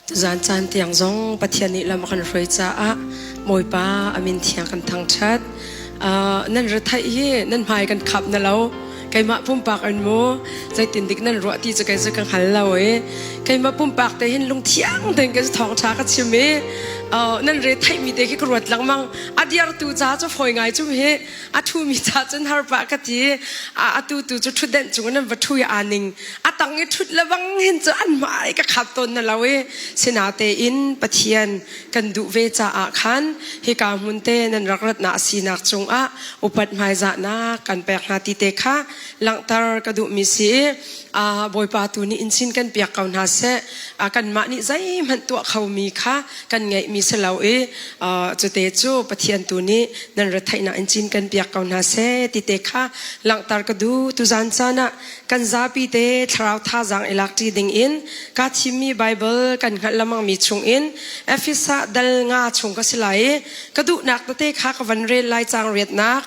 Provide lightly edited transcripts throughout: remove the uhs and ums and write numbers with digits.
Tuzan caan tiang zong Pathian nih lam a kan hruai caah Bawipa a min thiang kan thangṭhat. Uh, nan retheih hi nan hmai kan khap na lo. Keimah pumpak an mu zeitin dik nan ruah ti cu kei cu ka hngal lo i keimah pumpak te hin lungthiang tein ka thawngṭha ka chim i uh, nan re theih mi te khi ka ruat lengmang. A diartu ca cu fawi ngai cu hi a ṭhumi ca cun har pah ka ti. Atu tu cu ṭhutdenh cung in an va ṭhu i aa ning. A tang i ṭhut le bang hin cu an hmai ka khap tawn na lo i sinatein Pathian kan duh ve caah khan hika hmun te nan rak ratnak a sinak cungah upat hmaizahnak kan pek hna ti te kha langhter ka duhmi si i Bawipa tu nih in sin kan piak ko hna seh. Kanmah nih zeihmanh tuah khomi kha kan ngeihmi si lo i cute cu Pathian tu nih nan retheihnak in cin kan piak ko hna seh ti te kha langhter ka duh. Tuzan caan ah kan zapi te thlarau thazaang i lak ṭi ding in ka thimmi Bible kan hngalh lamangmi chung in Efesa dal nga chung ka si lai i ka duhnak tete kha ka van rel lai caang riatnak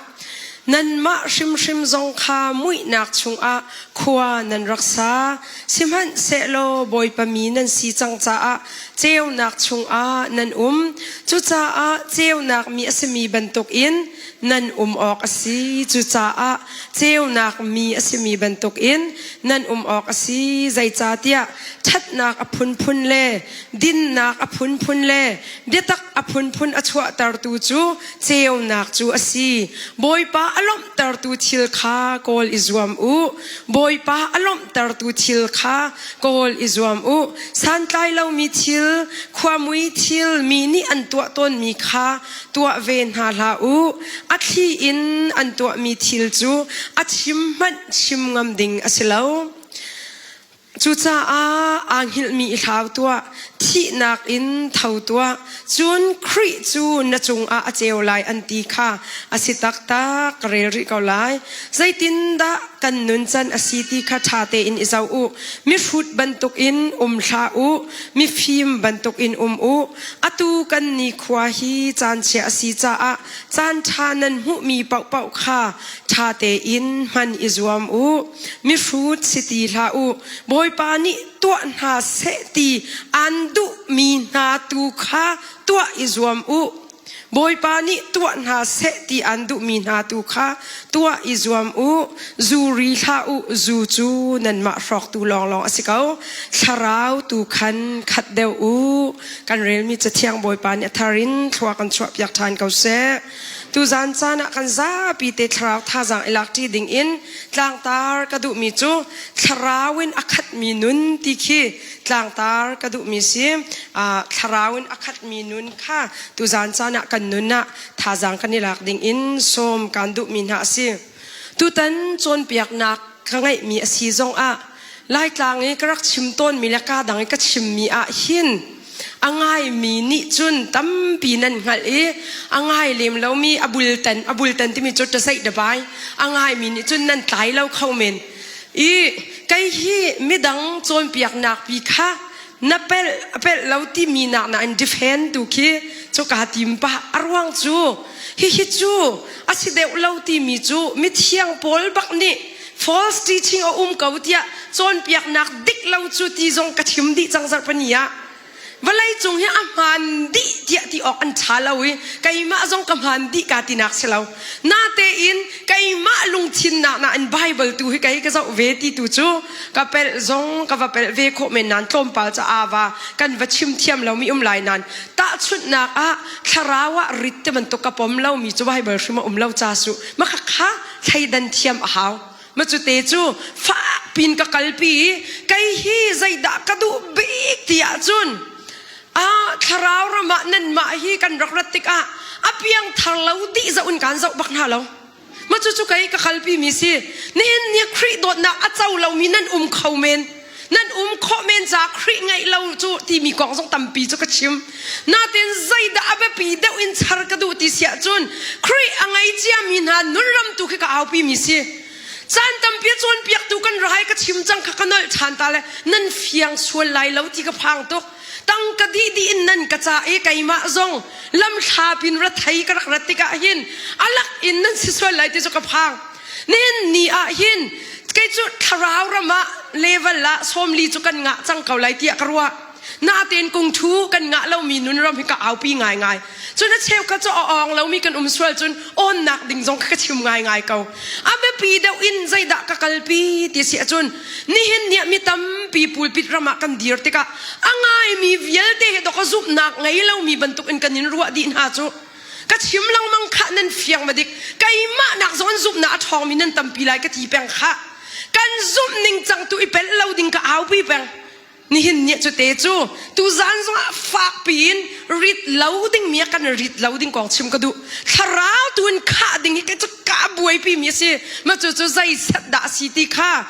Nanmah hrimhrim zong kha muihnak chungah khua nan rak sa. Sihmanhsehlaw Bawipa mi nan si cang caah ceunak chungah nan um. Cucaah ceunak mi a simi bantukin nan um awk a si. Cucaah ceunak mi a simi bantukin nan um awk a si. Zeicahtiah ṭhatnak a phunphun le dinnak a phunphun le biatak a phunphun a chuahtertu cu ceunak cu a si. Bawipa a lawmhtertu thil kha kawl i zuam u. Bawipa a lawmhtertu thil kha kawl i zuam u. Santlai lomi thil, khuamui thil mi nih an tuah tawnmi kha tuah ve hna hlah u. A thli in an tuahmi thil cu a chim hmanh chim ngam ding a si lo. Cucaah aa hngilhmi i hlau tuah, thihnak in tho tuah, cun Khrih cu na cungah a ceu lai an ti kha a si taktak ka rel rih ko lai. Zeitindah kan nuncan a si ti kha ṭha tein i zoh u. Mihrut bantukin um hlah u, mifim bantukin um u. Atu kan nikhua hi caanchia a si caah caanṭha nan hmuhmi paohpaoh kha ṭha tein hman i zuam u. Mihrut si ti hlah u. Bawipa nih tuah hna seh ti aan duhmi hna tu kha tuah i zuam u. Bawipa nih tuah hna seh ti aan duhmi hna tu kha tuah i zuam u. Zu ri hlah u. Zu cu nanmah hrawktu lawnglawng a si ko. Thlarau tu khan khat deuh u. Kan relmi Cathiang Bawipa nih a thar in thlua kan chuahpiak ṭhan ko seh. Tuzan caan ah kan zapi te thlarau thazaang i lakṭi ding in tlangtar ka duhmi cu thlarau in a khatmi nun ti khi tlangtar ka duhmi si. Thlarau in a khatmi nun kha tuzan caan ah kan nun ah thazaang kan i lak ding in sawm kan duhmi hna a si. Tutan cawnpiaknak ka ngeihmi a si zong ah Laitlang i ka rak chim tawnmi le ka dang i ka chimmi ah hin a ngaimi nih cun tampi nan hngalh i a ngai lem lomi a bultan a bultan timi cu ṭaseih dabai a ngaimi nih cun nan tlai lo kho men i kei hi midang cawnpiaknak pi kha na pelh a pelh lo timi nak na in defend tu khi cu ka tim pah a ruang cu hihi cu a si deuh lo timi cu mithiang pawl bak nih false teaching a um ko tiah cawnpiaknak dik lo cu ti zong ka chim dih cang zarhpini ah vawlei cung hi a hmaan dih tiah ti awk an ṭha lo i keimah zong ka hmaan dih ka tinak si lo natein keimah lungthin nak nain Bible tu hi kei ka zoh ve ti tu cu ka pelh zong ka va pelh ve khawh men nan tlawmpal ca ava kan va chim thiam lomi um lai nan tahchunhnak ah thlarau ah rit te bantuk ka pom lomi cu Bible hrim a um lo ca su ma kha thleidan thiam a hau ma cu te cu fak pin ka kalpi i kei hi zeidah ka duh bik ti ahcun a thlarau ram ah nanmah hi kan rak rat tikah a piang thar lo dih zoh in kan zoh bak hna lo ma cu cu kei ka kalpi mi si nihin ni Khrih dawtnak a co lomi nan um kho men nan um khawh men ca Khrih ngeih lo cu timi kong zong tampi cu ka chim natin zeidah a biapi deuh in char ka duh ti siah cun Khrih a ngei ciami hna nunram tu khi ka aupi mi si caan tampi cawnpiaktu kan rai ka chim cang kha ka nolh ṭhan ta le nan fiang sual lai lo ti ka phang tuk tangka dih dih in nan ka ca i keimah zong lamthla pin ra thei ka rak rat tikah hin alak in nan si sual lai ti cu ka phang Nihin ni ah hin kei cu thlarau ram ah level ah 40 cu kan ngah cang ko lai tiah ka ruah. Natein kung thu kan ngah lomi nun ram hi ka aupi ngaingai. Cun a cheukhat cu a awng lomi kan um sual cun awnnak ding zong ka chim ngaingai ko. A biapi deuh in zeidah ka kalpi ti si ahcun nihin ni ah mi tampi pulpit ram ah kan dir tikah a ngaimi vialte hi dawk a zumhnak ngei lomi bantuk in kan in ruah dih hna cu. Ka chim lengmang khah nan fiang ma dik. Keimah nak zong an zumhnak a ṭhawngmi nan tampi lai ka ti peng khah. Kan zumh ning cang tu i pelh lo ding ka aupi peng. Nihin ni cu te cu tuzan zongah fak piin rit lo ding mi kan rit lo ding kong chim ka duh. Thlarau tu in khah ding hi cu ka buaipi mi a si. Ma cu cu zei set dah si ti kha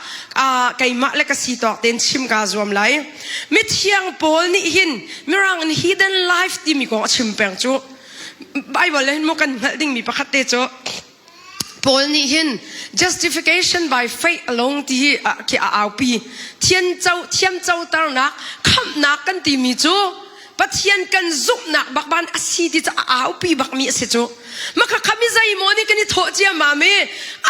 keimah le ka si tawk tein chim ka zuam lai. Mithiang Paul nih hin Mirang in hidden life timi kong a chim peng cu. Bible le hin maw kan hngalh dingmi pakhat te cu Paul nih hin justification by faith alone ti hi khi a aupi. Thianco thiamcoternak khamhnak kan timi cu Pathian kan zumhnak bak ban a si ti cu a aupi bakmi a si cu. Maka khami zeimaw nih kan i thawh ciammam i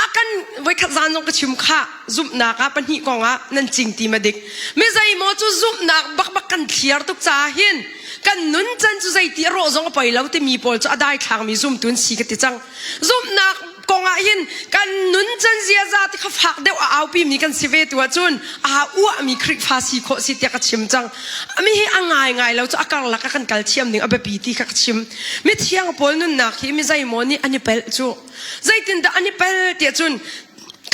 a kan voikhat zan zong ka chim kha zumhnak ah pahnih kong ah nan cing ti ma dik. Mi zeimaw cu zumhnak bakbak kan thliar tuk caah hin kan nun can cu zeiti a rawh zong a poi lo timi pawl cu a daithlangmi zumtu an si ka ti cang. Zumhnak kong ah hin kan nun can ziaza ti kha fak deuh a aupi mi kan si ve tu ahcun aa uahmi Khrihfa si khawh si tiah ka chim cang. Mi hi a ngai ngai lo cu a karlak ah kan kal thiam ding a biapi ti kha ka chim. Mithiang pawl nunnak hi mi zeimaw nih an i pelh cu. Zeitindah an i pel tiah cun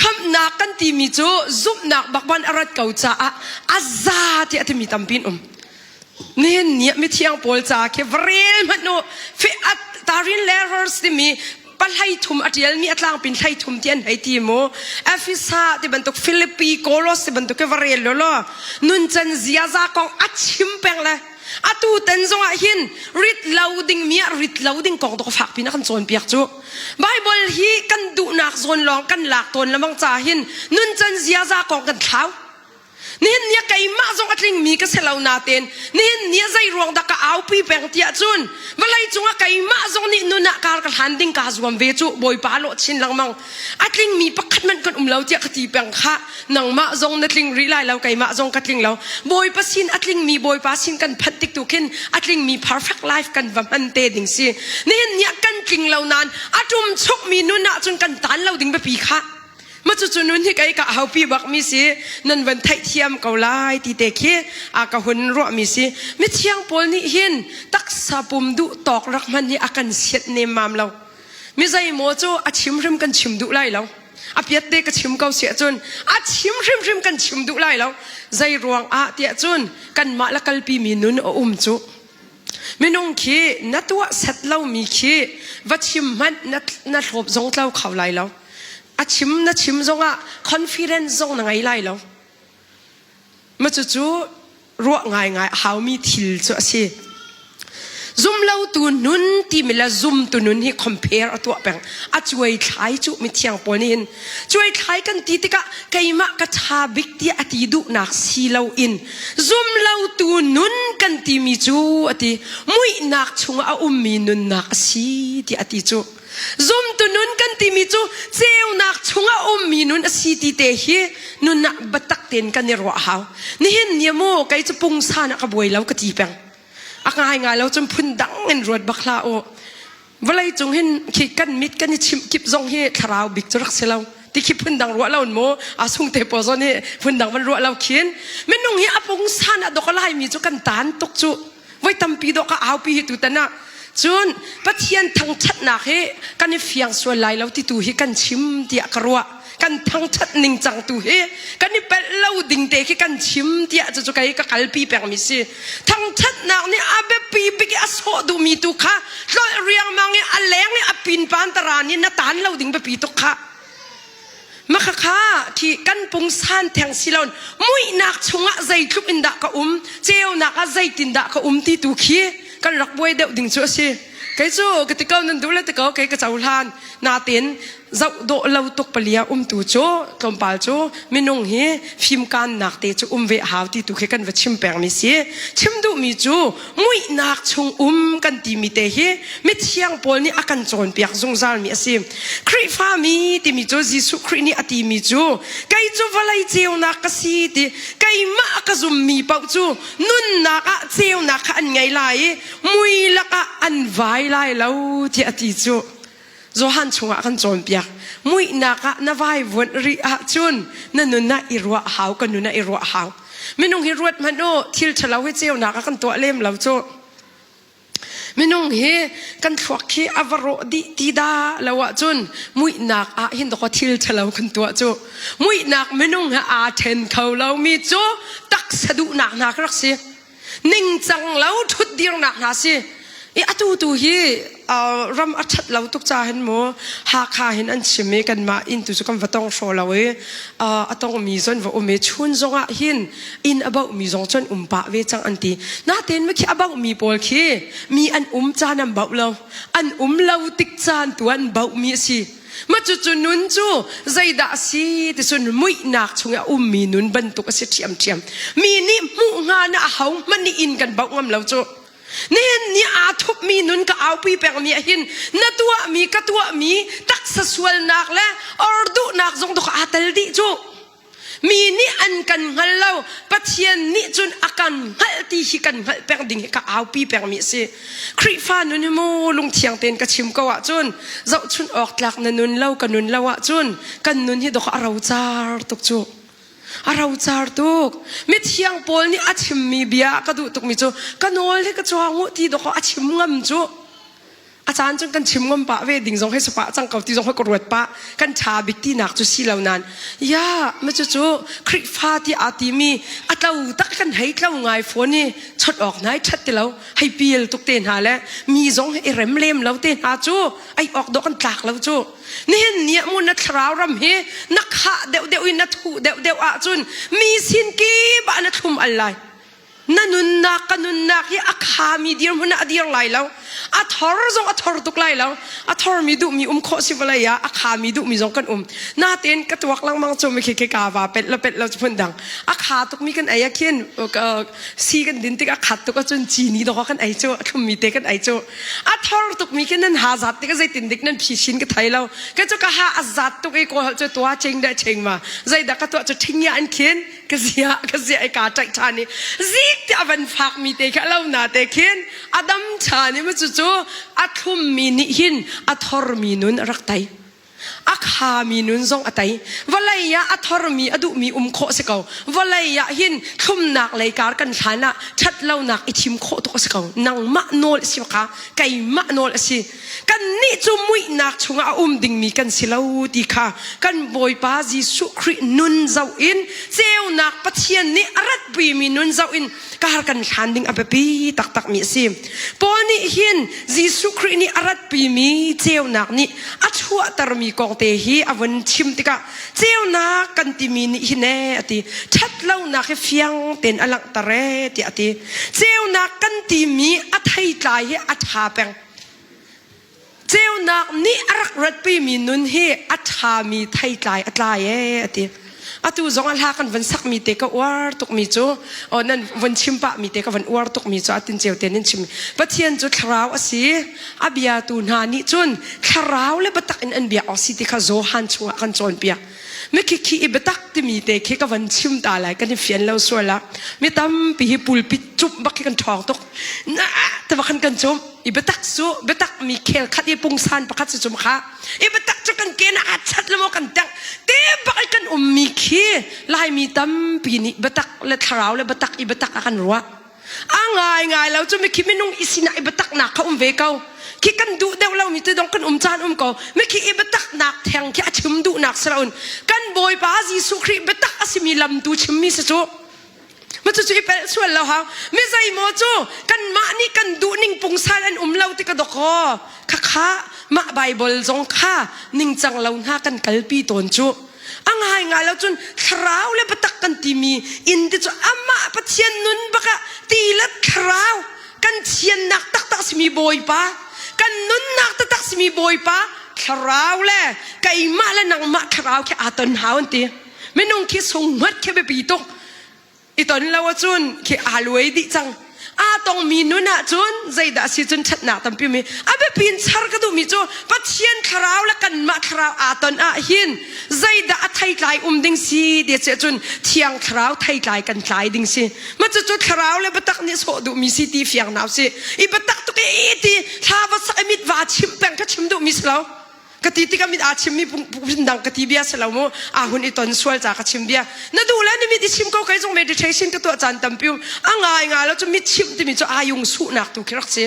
khamhnak kan timi cu zumhnak bakban a rat ko caah a za tiah a timi tampi an um. Nihin ni ah mithiang pawl ca khi va rel hmanh u. Tarin Letters timi pahlei thum a ṭialmi a tlangpin hlei thum ti an hei ti mu. Efesa ti bantuk Philippi, Kolos ti bantuk khi va rel law law nuncan ziaza kong a chim peng le atu tan zongah hin rit lo dingmi ah rit lo ding kong tu fak pin a kan cawnpiak cu. Bible hi kan duhnak zawn lawng kan lak tawn lamang ca hin nuncan ziaza kong kan thlau. Nihin ni ah keimah zong a tlingmi ka si lo nain nihin ni ah zei ruang dah ka aupi peng tiah cun vawlei cungah keimah zong nih nun ah kar ka hlan ding kaa zuam ve cu Bawipa lawh chin lengmang a tlingmi pakhat hmanh kan um lo tiah ka ti peng kha nangmah zong na tling rih lai lo keimah zong ka tling lo Bawipa sin a tlingmi Bawipa sin kan phanh tik tu khin a tlingmi perfect life kan va hman te ding si nihin ni ah kan tling lo nain a tum chukmi nun ah cun kan tan lo ding biapi kha Ma cucu nun hi kei ka haupi bak mi si nan van theihthiam ko lai ti te khi a ka hun ruah mi si mithiang pawl nih hin taksa pum duh tawk rak hman hi a kan siat nemmam lo mi zeimaw cu a chim hrim kan chim duh lai lo a piat te ka chim ko si ahcun a chim hrimhrim kan chim duh lai lo zei ruang ah tiah cun kanmah la kalpi mi nun a um cu Minung khi na tuah set lomi khi va chim hmanh na, na hlawp zong tlo kho lai lo. A chim na chim zongah confidence zong na ngei lai lo. Ma cucu ruah ngaingai a haumi thil cu a si. Zumlotu nun timi le zumtu nun hi compare a tuah peng. A cuai thlai cu mithiang pawl nih hin cuai thlai kan ti tikah keimah ka ṭha bik tiah a ti duhnak si loin zumlotu nun kan timi cu a ti muihnak chungah a ummi nunnak a si tiah a ti cu zumtu nun kan timi cu ceunak chungah ummi nun a si ti te hi nunah biatak tein kan i ruah hau nihin ni mu kei cu pungsan ah ka buai lo ka ti peng a ngai ngai lo cun phun dang in ruat bak hlah u Vawlei cung hin khi kan mit kan i chimh kip zong hi thlarau bik cu rak si lo. Ti khi phundang ruah lo mu a sung te pawl zong nih phundang van ruah lo khin minung hi a pungsan ah dok a laimi cu kan tan tuk cu voi tampi dok a aupi hi tutan ah cun Pathian thangthatnak hi kan i fiang sual lai lo ti tu hi kan chim tiah ka ruah kan thangthat ning cang tu hi kan i pelh lo ding te khi kan chim tiah cucu kei ka kalpi pengmi si thangthatnak nih a biapi bik i a sawh duhmi tu kha tlolh riangmang i a leng i a pinpan taran i na tan lo ding biapi tuk kha Makhakha khi kan pungsan theng si lo muihnak chungah zeitluk in dah ka um ceunak ah zeitin dah ka um ti tu khi kan rak buai deuh ding cu a si kei cu ka ti ko nan duh le ti ko kei ka cohlan natin. Zoh dawh lo tuk palia umtu cu tlawmpal cu minung hi fimkannak te cu um ve hau ti tu khi kan va chim pengmi si. Chim duhmi cu muihnak chung um kan timi te hi mithiang pawl nih a kan cawnpiak zungzalmi a si. Khrihfami timi cu Jesuh Khrih nih a timi cu kei cu vawlei ceunak ka si ti keimah a ka zummi paoh cu nunnak ah ceunak kha an ngei lai i mui lakah an vai lai lo tiah a ti cu. Johan chungah kan cawnpiak. Muihnak ah na vaivuanh rih ahcun na nun ah i ruah hau, ka nun ah i ruah hau. Minung hi ruat hmanh u, thil ṭhalo hi ceunak ah kan tuah lem lo cu. Minung hi kan thluak khi a va rawh dih ti dah lo ahcun muihnak ah hin dawkaw thil ṭhalo kan tuah cu. Muihnak minung he aa ṭhen kho lomi cu taksa duhnak hna ka rak si. Ningcang lo ṭhutdirnak hna si. I atu tu hi ram a ṭhat lo tuk ca hin mu Hakha hin an chim i kanmah inn tu cu kan va tong hraw lo i a tongmi zon va um i chun zongah hin inn a bauhmi zong cun um pah ve cang an ti. Natein khi a bauhmi pawl khi mi an um caan an bauh lo. An um lo tik caan tu an bauhmi a si. Mah cucu nun cu zeidah a si ti cun muihnak chung i a ummi nun bantuk a si ṭhiamṭhiam. Mi nih hmuh hnga na aho hmanh nih inn kan bauh ngam lo cu. Nihin ni aa thupmi nun ka aupi pengmi ah hin na tuahmi ka tuahmi taksa sualnak le orduhnak zong dawk aa tel dih cu. Mi nih an kan hngal lo. Pathian nih cun a kan hngalh ti hi kan hngalh peng ding hi ka aupi pengmi a si. Khrihfa nun hi mu lungthiang tein ka chim ko ahcun zohchunh awk tlak na nun lo ka nun lo ahcun kan nun hi dawk a rocar tuk cu. A rocar tuk. Mithiang Paul nih a chimmi bia ka duh tukmi cu ka nawl hi ka cuang u ti dawk a chim ngam cu. A caan cun kan chim ngam pah ve ding zong hei si pah cang ko ti zong hei ka ruat pah. Kan ṭha bik tinak cu si lo nain ya ma cu cu Khrihfa ti aa timi a tlo tak kan hei tlo ngai fawn i chot awk nai ṭhat ti lo hei pial tuk te hna le mi zong i rem lem lo te hna cu ai awk dawh kan tlak lo cu. Nihin ni ah mu na thlarau ram hi na khah deuhdeuh in na thuh deuhdeuh ahcun mi sin kip ah na thlum al lai. Na nunnak ka nunnak hi a khami dirhmun ah a dir lai lo. A thor zong a thor tuk lai lo. A thormi duhmi um khawh si vawlei ah a khami duhmi zong kan um. Natein ka tuak lengmang cu mi khi khi ka va pet lo pet lo phun dang. A kha tukmi kan ei ah khin si kan din tik a khat tuk ahcun cini dawk kan ei cu a thlummi te kan ei cu. A thor tukmi khi nan ha zat tik zeitin dik nan phi ka thei lo. Ka cu ka ha a zat tuk i kawl cu tua ching dah ching ma. Zeidah ka tuah cu thing ya an khin. Ka zia ka zia i kaa ṭaih ṭhan i zik tiah a van fakmi te khi a lo na te khin a dam ṭhan i cucu a thlummi nih hin a thormi nun a rak tei. A khami nun zong a tei. Vawlei ah a thormi a duhmi um khawh si ko. Vawlei ah hin thlumnak lei kar kan hlan ah ṭhatlonak i thim khawh tuk a si ko. Nangmah nawl a si kha keimah nawl a si. Kannih cu muihnak chungah a um dingmi kan si lo ti kha kan Bawipa Jesuh Khrih nun zoh in ceunak Pathian nih a ratpimi nun zoh in kar kan hlan ding a biapi taktakmi a si. Paul nih hin Jesuh Khrih nih a ratpimi ceunak nih a chuahtermi kong te hi a vun chim tikah ceunak kan timi nih hin ee a ti ṭhatlonak hi fiang tein a langhter ee tiah a ti. Ceunak kan timi a theitlai hi a ṭha peng. Ceunak nih a rak ratpimi nun hi a ṭhami theitlai a tlai ee a ti. Atu zong a hla kan van sakmi te ka uar tukmi cu aw nan von chim pahmi te ka van uar tukmi cu atin ceu te nan chim. Pathian cu thlarau a si. A biatu hna nih cun thlarau le biatak in an biak awk si ti kha Johan chungah kan cawnpiak. Mikhikhi i biatak timi te khi ka van chim ta lai kan i fian lo sual ah mi tampi hi pulpit cumh bak khi kan ṭhawng tuk. Na te bak khan kan cumh. I biatak cu biatak mi khel khat i pungsan pakhat si cum kha. I biatak cu kan ke na aa chat le maw kan tengh. Te bak i kan ummi khi Laimi tampi nih biatak le thlarau le biatak i biatak ah kan ruah. A ngaingai lo cu mikhi minung i sinah i biataknak kha um ve ko. Khi kan duh deuh lomi te dong kan um caan um ko. Mikhi i biataknak theng khi a chim duhnak si loin kan Bawipa Jesuh Khrih biatak a simi lam tu chimmi si cu. Ma cucu i pelh sual lo hau. Mi zeimaw cu kanmah nih kan duhning pungsan an um lo ti ka dok aw. Khakha mah Bible zong kha ningcang lo hna kan kalpi tawn cu. A ngaingai lo cun thlarau le biatak kan timi inn te cu amah Pathian nun bak ah ti le thlarau kan thiannak taktak simi Bawipa kan nunnak taktak simi Bawipa. thlarau le keimah le nangmah thlarau khi aa ton hau an ti. Minung khi sunghngat khi biapi tuk. I ton lo ahcun khi aa luai dih cang. Aa tongmi nun ahcun zeidah a si cun ṭhatnak tampi mi a biapi in char ka duhmi cu Pathian thlarau le kanmah thlarau aa ton ah hin zeidah a theitlai um ding si ti a cun thiang thlarau theitlai kan tlai ding si. Ma cucu thlarau le biatak nih sawh duhmi si ti fiang nau si. I biatak tuk i ti thla va sak i mit va chim peng kha chim duhmi si lo. Ka ti tikah mit aa chimmi phundang ka ti bia si lo mu. Aa hun i ton sual ca ka chim bia. Na duh le na mit i chim ko kai zong meditation ka tuah caan tampi um. A ngai ngai lo cu mit chimh timi cu ayung suhnak tu khi rak si.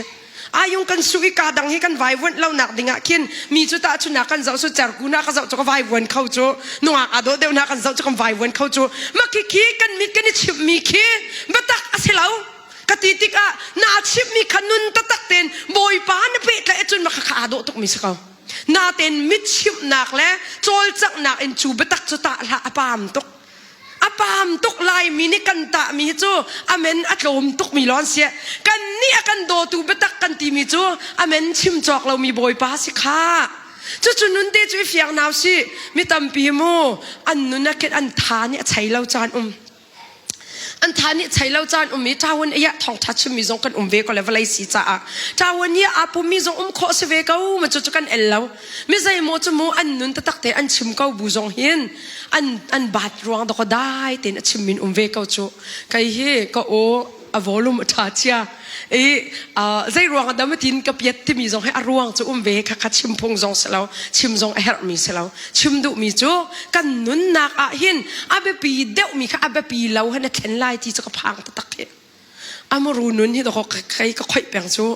Ayung kan su i ka dang hi kan vaivuanh lo nak ding ah khin mi cu tahchunnak kan zoh su cerku na ka zoh cu ka vaivuan kho cu nungak aa dawh deuh na kan zoh cu kan vaivuan kho cu ma khi khi kan mit kan i chimhmi khi biatak a si lo ka ti tikah naa chimhmi kha nun taktak tein Bawipa na pehtlaih ahcun mah kha aa dawh tukmi si ko. Natein mit chimhnak le cawlcanghnak in cu biatak cu tah hlah a paam tuk. A paam tuk Laimi nih kan tahmi hi cu amen a tlawm tukmi lawng si. Kan nih a kan dawtu biatak kan timi cu amen chim cawk lomi Bawipa si kha. Cucu nun te cu i fiang nau si. Mi tampi mu an nun ah khin an tha nih a chei lo caan um. An tha nih chei lo caan um i ṭawan i ah thawngṭha chimmi zong kan um ve ko le vawlei si caah ṭawan i aa pummi zong um khawh si ve ko ma cu cu kan el lo mi zeimaw cu mu an nun taktak te an chim ko bu zong hin an an baat ruang dawkaw dai tein a chimmi um ve ko cu kei hi ka aw a volume a ṭha chia i zei ruang ah dah matin ka piat timi zong hi a ruang cu um ve kha kha chim phung zong si lo chim zong a herhmi si lo chim duhmi cu kan nunnak ah hin a biapi deuhmi kha a biapi lo han a thlen lai ti cu ka phang taktak hi amuru nun hi dawk kai ka khoih peng cu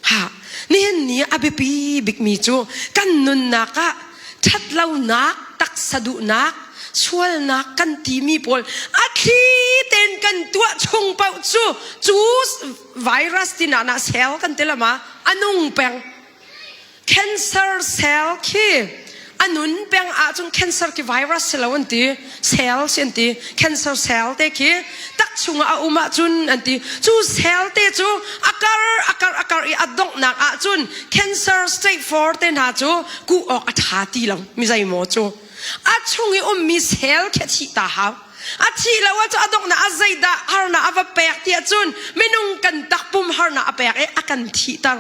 ha nihin ni a biapi bikmi cu kan nunnak ah ṭhatlonak taksa duhnak sualnak kan timi pawl a thli tein kan tuah chung paoh cu cu virus ti na na cell kan ti lama a nung peng cancer cell khi a nun peng ahcun cancer khi virus si lo an ti cell si an ti cancer cell te khi tak chungah a um ahcun an ti cu cell te cu a kar a kar a kar i a donghnak ahcun cancer stage 4 te hna cu kuh awk a ṭha ti lo mi zeimaw cu a chung i ummi cell khi a thih ta hau a thih lo ahcun a donghnak ah zeidah harnak a va pek ti ahcun minung kan takpum harnak a pek i a kan thihter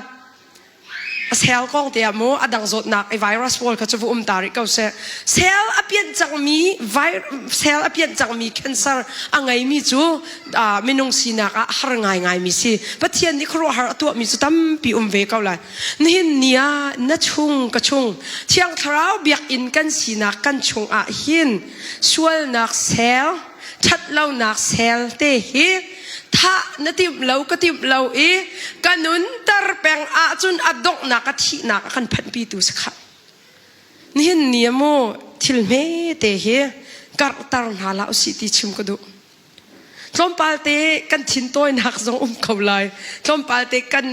A cell kong te ah mu a dang zawtnak i virus pawl kha cu va um ta rih ko seh. Cell a pianh cangmi cell a pianh cangmi cancer a ngeimi cu minung sinak ah har ngaingaimi si. Pathian nih khuaruahhar a tuahmi cu tampi um ve ko lai. Nihin ni ah na chung ka chung Thiang Thlarau biakinn kan sinak kan chung ah hin sualnak cell ṭhatlonak cell te hi thah na timh lo ka timh lo i ka nunter peng ahcun a donghnak a thihnak a kan phanhpitu si khah. Nihin ni ah mu thil hmete hi karhter hna hlah usih ti chim ka duh. Tlawmpal te kan thintawinak zong um ko lai. Tlawmpal te kan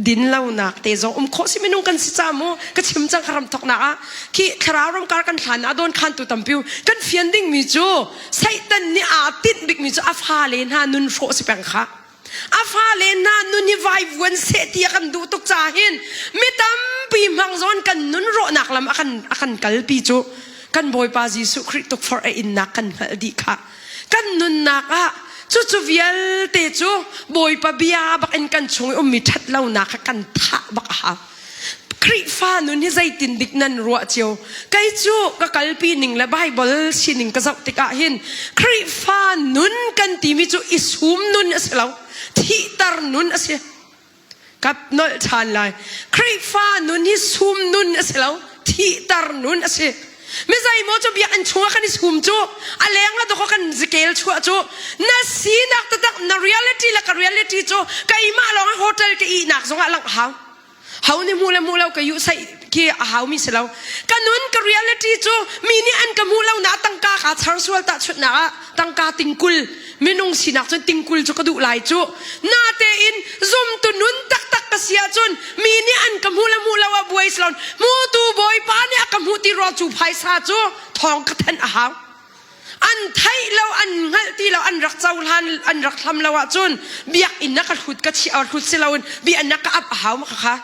din lonak te zong um khawh si minung kan si ca mu ka chim cang ka ram thoknak ah khi thlarau ramkar kan hlan ah dawn khan tu tampi kan fian dingmi cu Satan nih aa tinh bikmi cu a fale hna nun hrawh si peng kha. A fale hna nun hi vaivuan seh ti a kan duh tuk ca hin mi tampi hmang zawn kan nun rawhnak lam a kan a kan kalpi cu kan Bawipa Jesuh Khrih tukforh a innak kan hngalh dih kha. Kan nunnak ah cucu vialte cu Bawipa bia bak in kan chung i ummi ṭhatlonak kha kan thah bak a hau. Khrihfa nun hi zeitin dik nan ruah cio? Kei cu ka kalpi ning le Baibal sining ka zoh tikah hin Khrihfa nun kan timi cu i sum nun a si lo, thihter nun a si. Ka nolh ṭhan lai. Khrihfa nun hi sum nun a si lo, thihter nun a si. Mi zeimaw cu biakinn chungah kan i sum cu a leng ah dawkaw kan zikel chuah cu na sinak taktak na reality le ka reality cu keimah lawng hotel ka ihnak zongah langh hau. Ho nih hmuh le hmuh lo ka yuh saih khi a haumi si lo. Ka nun ka reality cu mi nih an ka hmuh lo na tangka kaa char sual tahchunhnak ah tangka tingkul minung sinak cun tingkul cu ka duh lai cu. Natein zumtu nun taktak ka si ahcun mi nih an ka hmuh le hmuh lo ah buai si lo. Hmutu Bawipa nih a ka hmuh ti ruang cu phaisa cu thawng ka thanh a hau. An theih lo, an hngalh ti lo, an rak cohlan, an rak hlam lo ahcun biakinn na ka hlut ka chiah hlut si loin biakinn na ka ap a hau ma kha.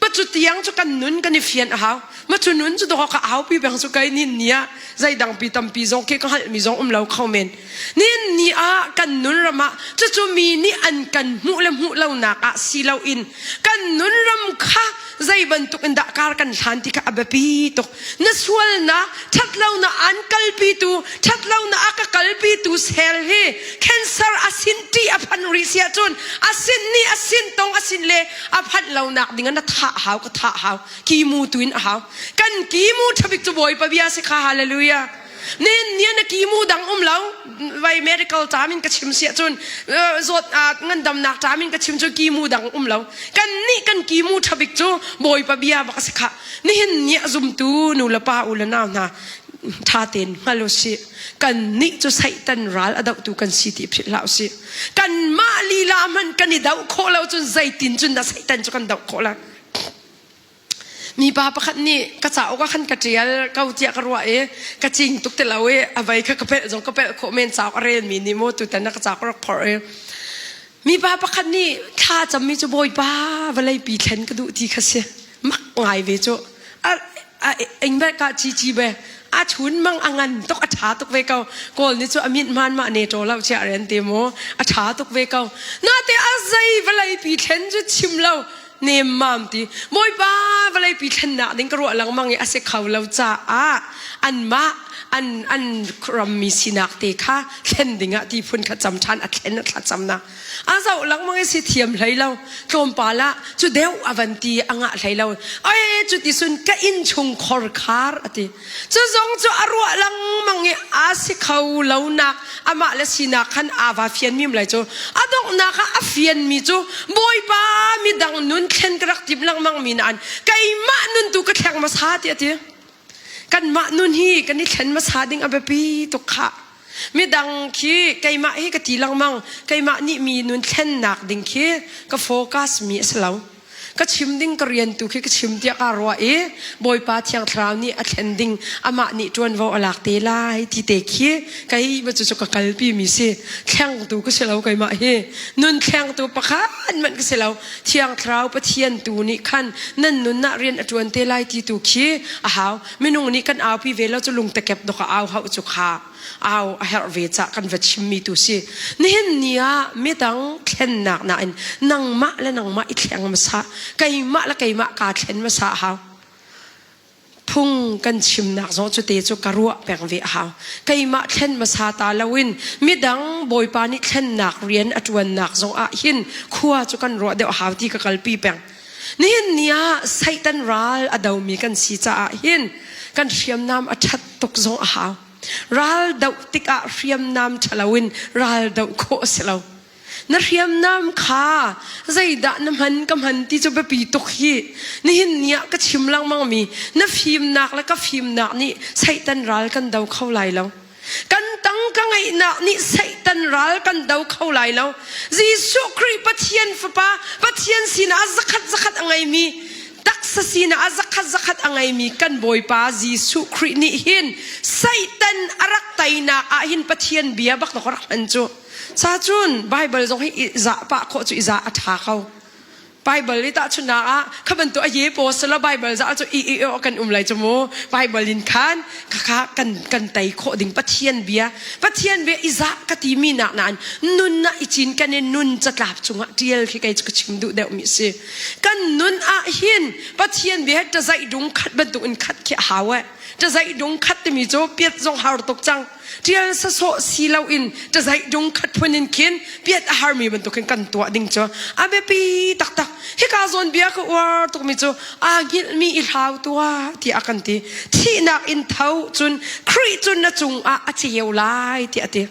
Ma cu tiang cu kan nun kan i fian a hau. Ma cu nun cu dawh ka aupi peng cu kai nin ni ah zeidang pi tampi zong khi ka hngalhmi zong um lo kho men. Nin ni ah kan nun ram ah cucu mi nih an kan hmuh le hmuh lonak ah si loin kan nun ram kha zei bantuk in dah kar kan hlan ti kha a biapi tuk. Na sualnak, ṭhatlonak an kalpitu, ṭhatlonak a ka kalpitu sel hi cancer a sin ṭih a phan rih si ahcun a sin nih a sin tong a sin le a phanh lonak ding ah na thah hau ka thah hau kimu tu in a hau. Kan kimu ṭhabik cu Bawipa bia si kha hallelujah. Nen nia na kimu dang um lo vai medical term in ka chim si ahcun zawt ngandamnak term in ka chim cu kimu dang um lo. Kan nih kan kimu ṭhabik cu Bawipa bia bak a si khah. Nihin ni a zumtu nu le pa u le nau hna ṭha tein hngal u sih. Kan nih cu Satan ral a dohtu kan si ti philh hlah u sih. Kanmah lila hmanh kan i doh khawh lo cun zeitin cun dah Satan cu kan doh khawh lai? Mipa pakhat nih ka cauk ah khan ka ṭial ko tiah ka ruah i ka cing tuk ti lo i a vei kha ka pelh zong ka pelh khawh men cauk a relmi nih maw tutan na ka cauk rak phorh i mipa pakhat nih thla cammi cu Bawipa vawleipi thlen ka duh ti kha si mak ngai ve cu a ing be ka chi chi be a chun mang a ngan tuk a tha tuk ve ko kawl ni cu a min man ma ne to lo chia ren te mu a tha tuk ve ko na te a zei vawlei pi thlen cu chim lo nem mam ti bawipa vawlei pi thlen nak ding ka ruah lengmang i a si kho lo caah an mah an an rammi sinak te kha thlen ding ah ti phun kha cam than a thlen a thla cam na A zoh lengmang i si thiam hlei lo. Tlawmpal ah cu deuh a van ti a ngah hlei lo. Ai cu ti sun ka inn chung khor khar a ti. Cu zong cu a ruah lengmang i a si kho lo nak amah le sinak khan aa va fian mim lai cu. A donghnak ah a fianmi cu Bawipa midang nun thlen ka rak tim lengmang mi nain keimah nun tu ka thleng hmasa ti a ti. Kanmah nun hi kan i thlen hmasa ding a biapi tuk khah. Midang khi keimah hi ka ti lengmang. Keimah nih mi nun thlennak ding khi ka focus mi a si lo. Ka chim ding ka rian tu khi ka chim tiah kaa ruah i Bawipa Thiang Thlarau nih a thlen ding amah nih ṭuanvo a lak te lai ti te khi kei cu cu ka kalpi mi si. Thlengtu ka si lo keimah hi. Nun thlengtu pakhat hmanh ka si lo. Thiang Thlarau Pathian tu nih khan nan nun ah rian a ṭuan te lai ti tu khi a hau. Minung nih kan aupi ve lo cu lungtekep dok a au hauh cu kha au a herh ve cah kan va chimmi tu si. Nihin ni ah midang thlennak nain nangmah le nangmah i thleng hmasa, keimah le keimah kaa thlen hmasa a hau. Phung kan chimnak zong cute cu ka ruah peng ve a hau. Keimah thlen hmasa ta loin midang Bawipa nih thlennak rian a ṭuannak zong ah hin khua cu kan ruah deuh a hau ti ka kalpi peng. Nihin ni ah Satan ral a domi kan si caah hin kan hriamnam a ṭhat tuk zong a hau. Ral doh tikah hriamnam ṭha loin ral doh khawh a si lo. Na hriamnam kha zeidah na hman ka hman ti cu biapi tuk hi. Nihin ni ah ka chim lengmang mi na fimnak le ka fimnak nih Satan ral kan do kho lai lo. Kan tang ka ngeihnak nih Satan ral kan do kho lai lo. Jesuh Khrih Pathian Fapa, Pathian sinah zakhat zakhat a ngeimi, taksa sinah a zakhat zakhat a ngeimi kan Bawipa Jesuh Khrih nih hin Satan a rak teinak ah hin Pathian bia bak na rak hman cu. Ca cun Baibal zong hi i zah pah khawh cu i zah a ṭha ko. Baibal i tahchunhnak ah kha bantuk a ye paw selaw Baibal zah cu i i aw kan um lai cu mu. Baibal in khan khakha kan kan tei khawh ding Pathian bia Pathian bia i zah ka ti mi nak nain nun ah i cin kan i nun catlap cungah ṭial khi kei cu ka chim duh deuh mi si. Kan nun ah hin Pathian bia he ṭazaih dung khat bantuk in khat khi a hau eh. Ṭazaih dung khat timi cu piat zong har tuk cang. Ṭial sasawh si loin ṭazaih dung khat phun in khin piat a harmi bantukin kan tuah ding cu a biapi taktak. Hika zawn bia ka uar tukmi cu aa hngilhmi i hlau tuah tiah a kan ti. Thihnak in tho cun Khrih cu na cungah a ceu lai tiah a ti.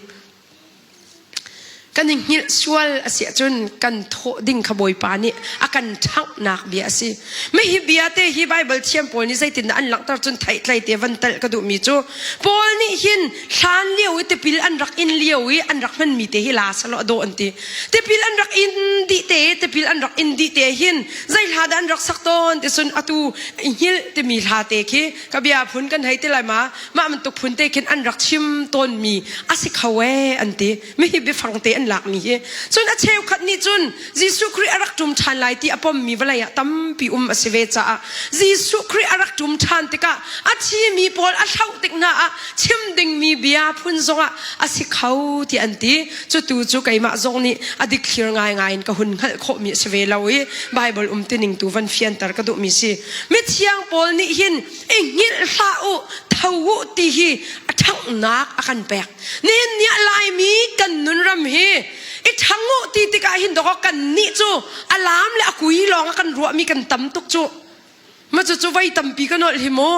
Kan i hngilh sual a si ahcun kan thawh ding kha Bawipa nih a kan ṭhanghnak bia a si. Mah bia te hi Baibal thiam pawl nih zeitindah an langhter cun theihtlei te van telh ka duhmi cu Paul nih hin hlan lio i tipil an rak in lio i an rak hmanmi te hi la selaw a dawh an ti. Tipil an rak in dih te tipil an rak in dih te hin zei hla dah an rak sak tawn ti cun atu i hngilh timi hla te khi ka bia phun kan hei ti lai ma mah bantuk phun te khin an rak chim tawnmi a si kho ee an ti mi hi biafang te an. an lakmi hi. Cun a cheukhat nih cun Jesuh Khrih a rak ṭum ṭhan lai ti a pommi vawlei ah tampi um a si ve caah Jesuh Khrih a rak ṭum ṭhan tikah a thimi pawl a hloh tik hna ah chim dingmi bia phun zongah a si kho ti an ti. Cutu cu keimah zong nih a dikthlir ngaingai in ka hun hngalh khawhmi a si ve lo i Baibal umtining tu van fianter ka duhmi si. Mithiang pawl nih hin i hngilh hlah u, tho u ti hi a ṭhanghnak a kan pek. Nihin ni ah Laimi kan nunram hi i ṭhang u ti tikah hin dawkaw kan nih cu a laam le a kui lawng a kan ruahmi kan tam tuk cu. Ma cucu voi tampi ka nolh hi mu.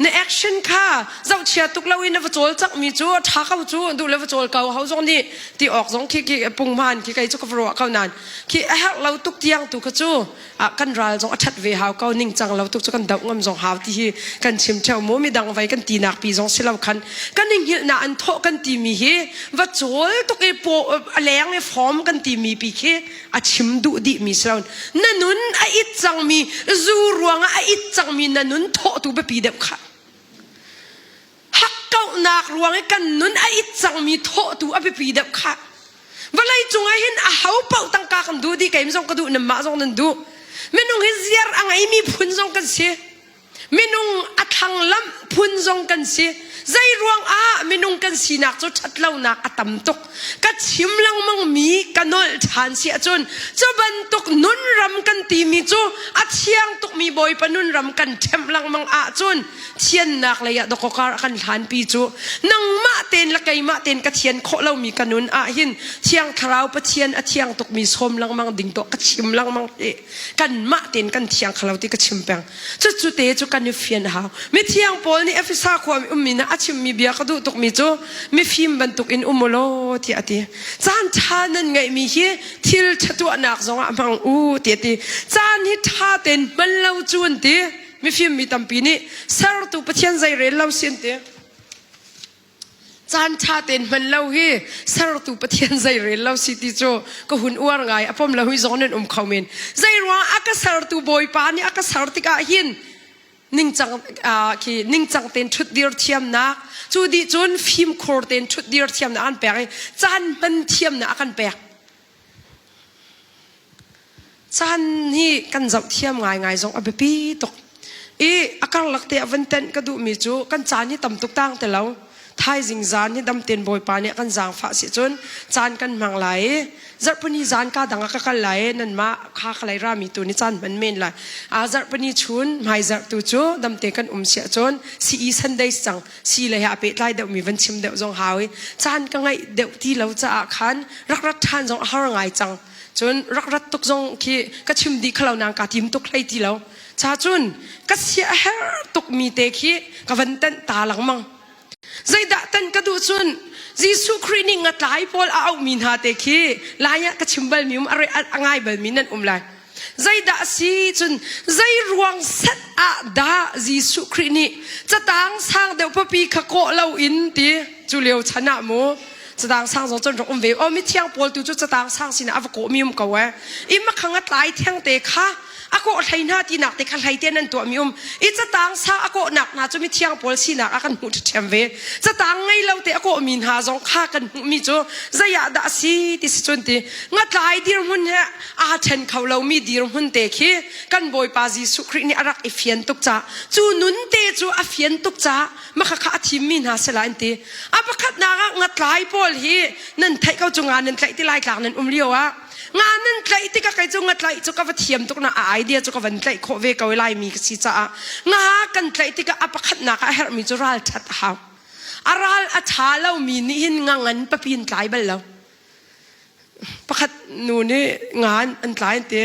Na action kha zohchia tuk lo in na va cawl cakmi cu a ṭha ko cu duh le va cawl ko ho zong nih ti awk zong khi khi punghman khi kei cu ka va ruah ko nain khi a herh lo tuk tiang tu kha cu ah kan ral zong a ṭhat ve hau ko ningcang lo tuk cu kan doh ngam zong hau ti hi kan chim ṭheo mu midang vai kan tinak pi zong si lo khan kan i hngilhnak an thawh kan timi hi va cawl tuk i paw a leng i form kan timi pi khi a chim duh dih mi si lo na nun a it cangmi zu ruangah a it cangmi na nun thawh tu biapi deuh kha hakkauhnak ruang i kan nun a it cangmi thawhtu a biapi deuh kha vawlei cungah hin a ho paoh tangka kan duh dih keim zong ka duh nanmah zong nan duh minung hi ziar a ngeimi phun zong kan si minung a thlanglamh phun zong kan si zei ruang ah minung kan sinak cu ṭhatlonak a tam tuk ka chim lengmang mi ka nolh ṭhan si ahcun cu bantuk nunram kan timi cu a thiang tukmi Bawipa nunram kan ṭhemh lengmang ahcun thiannak lei ah dawkawkar a kan hlanpi cu nangmah tein le keimah tein ka thian khawh lomi ka nun ah hin thiang thlarau Pathian a thiang tukmi sawm lengmang ding tuah ka chim lengmang hi kanmah tein kan thiang khalo ti ka chim peng cucu te cu kan i fian hau mithiang Paul nih Efesa khua ummi na a chimmi bia ka duh tukmi cu mifim bantuk in um ulaw tiah a ti caan ṭha nan ngeihmi hi thil ṭha tuahnak zongah hmang u tiah a ti caan hi ṭha tein hman lo cu an ti Mifim mi tampi nih sertu Pathian zei rel lo sin ti. Caan ṭha tein hman lo hi sertu Pathian zei rel lo si ti cu ka hun uar ngai a pom lo hi zong nan um kho men. Zei ruang a ka sertu Bawipa nih a ka ser tikah hin ningcang khi ningcang tein ṭhutdir thiamnak cu dih cun fimkhur tein ṭhutdir thiamnak an pek i caan hman thiamnak a kan pek. Caan hi kan zoh thiam ngaingai zong a biapi tuk. I a karlak te a van tenh ka duhmi cu kan caan hi tam tuk tang te lo. Thaizing zaan hi damten Bawipa nih a kan zaangfah si cun caan kan hmang lai i zarhpini zaan ka dang ah ka kal lai i nanmah kha ka lei rami tu nih caan hman men lai. A zarhpini chun hmaizarh tu cu damte kan um si ahcun CE Sundays cang si le he a pehtlai deuhmi van chim deuh zong hau i caan ka ngeih deuh ti lo caah khan rak rat ṭhan zong a har ngai cang. Cun rak rat tuk zong khi ka chim dih khalo nang ka tim tuk hlei ti lo. Cha cun ka sia a her tuk mi te khi ka van tenh ta lengmang. Zeidah tenh ka duh cun Jesuh Khrih nih ngatlai pawl a auhmi hna te khi lai ah ka chim balmi um a ngai balmi nan um lai. Zeidah a si cun zei ruang set ah dah Jesuh Khrih nih catang sang deuh papi kha kawh lo in ti cu lio chan ah mu catang sang zong cun rak um ve o mithiang pawl tu cu catang sang sinah a va kawh mi um ko eh i makhang a tlai theng te kha a kawh hlei hna tinak te kha hlei te nan tuah mi um i catang sang a kawhnak hna cu mithiang pawl sinak ah kan hmuh ṭhiam ve catang ngei lo te a kawh mi hna zong kha kan hmuh mi cu zei ah dah a si ti si cun ti ngatlai dirhmun he aa ṭhen kho lomi dirhmun te khi kan Bawipa Jesuh Khrih nih a rak i fian tuk caah cu nun te cu a fian tuk caah maka kha a thimmi hna si lai an ti. A pakhatnak ah ngatlai pawl hi nan theih ko cu nga nan tlaih ti lai tlak nan um lio ah nga nan tlaih tikah kei cu ngatlaih cu ka va thiam tuk na a idea cu ka van tlaih khawh ve ko i laimi ka si caah nga kan tlaih tikah a pakhatnak ah a herhmi cu ral ṭhat a hau. A ral a ṭha lomi nih hin nga ngan papi in tlai bal lo. Pakhat nu nih nga an tlai an ti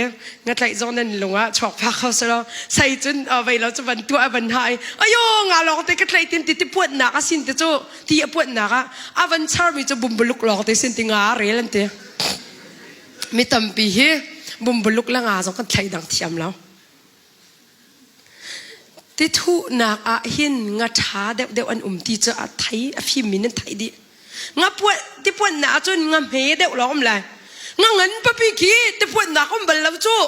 ngatlaih zong nan lung ah chuak phak kho selaw sei cun vei lo cu van tuah van ha i ayo nga lawng te ka tlaih tin ti ti puannak a sin te cu ti a puannak ah a van charmi cu bumbuluk lawng te sin ti nga rel an ti mi tampi hi bumbuluk le nga zong kan thlei dang thiam lo Tithuhnak ah hin nga ṭha deuhdeuh an um ti cu a thei a fimmi nan theih dih. Nga puanh tipuanhnak ah cun nga hme deuh lawng um lai. Nga ngan papi khi tipuanhnak um bal lo cu.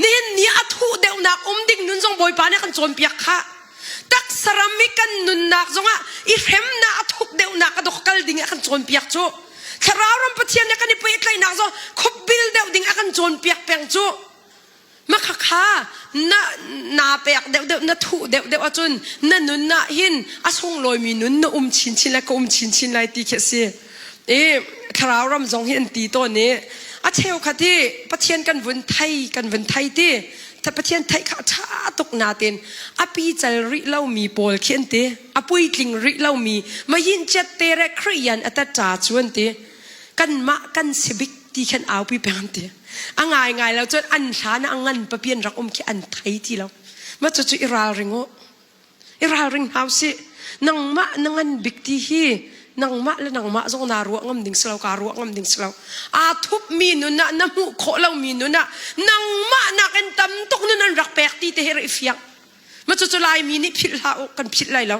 Nihin ni a thuh deuhnak um ding nun zong Bawipa nih a kan cawnpiak khah. Taksa ram i kan nunnak zongah i hremnak a thuk deuhnak a dok kal ding a kan cawnpiak cu. Thlarau ram Pathian he kan i pehtlaihnak zong khupbil deuh ding a kan cawnpiak peng cu. Makhakha na na pek deuhdeuh na thuh deuhdeuh ahcun na nun ah hin a sunglawimi nun na um chinchin lai ka um chinchin lai ti khi a si. I thlarau ram zong hi an ti tawn i a cheukhat hi Pathian kan vun thei kan vun thei ti Pathian theih kha a ṭha tuk natin a pical rih lomi pawl khi an ti a puitling rih lomi mayin chiat te re Khrih a tat cu an ti kanmah kan si bik ti khan aupi peng an ti a ngaingai lo cun an hlan ah a ngan papi an rak um khi an thei ti lo ma cu cu i ralring u i ralring hau si nangmah na ngan bik ti hi nangmah le nangmah zong naa ruah ngam ding si lo kaa ruah ngam ding si lo aa thup mi nun ah na hmuh khawh lo mi nun ah nangmah nakin tam tuk nun an rak pek ti te hi rak i fiang ma cu cu laimi nih philh hlah u kan philh lai lo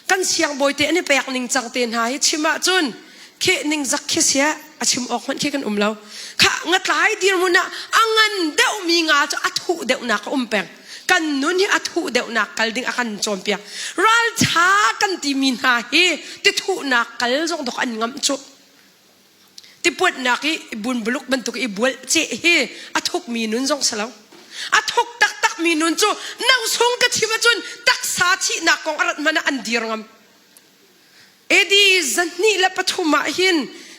Kan siangbawi te an i pek ning cang te hna hi chim ahcun kheh ning zak khi sia a chim awk hmanh khi kan um lo. Kha ngatlai dirhmun ah a ngan deuhmi nga cu a thuh deuhnak a um peng. Kan nun hi a thuh deuhnak kal ding a kan cawnpiak. Ralṭha kan timi hna hi tithuhnak kal zong dok an ngamh cu. Tipuatnak i bunbuluk bantuk i bual ceh hi a thukmi nun zong si lo. A thuk taktakmi nun cu nosung ka chim ahcun taksa thihnak kong a rat hmanh ah an dir ngam. AD 203 ah hin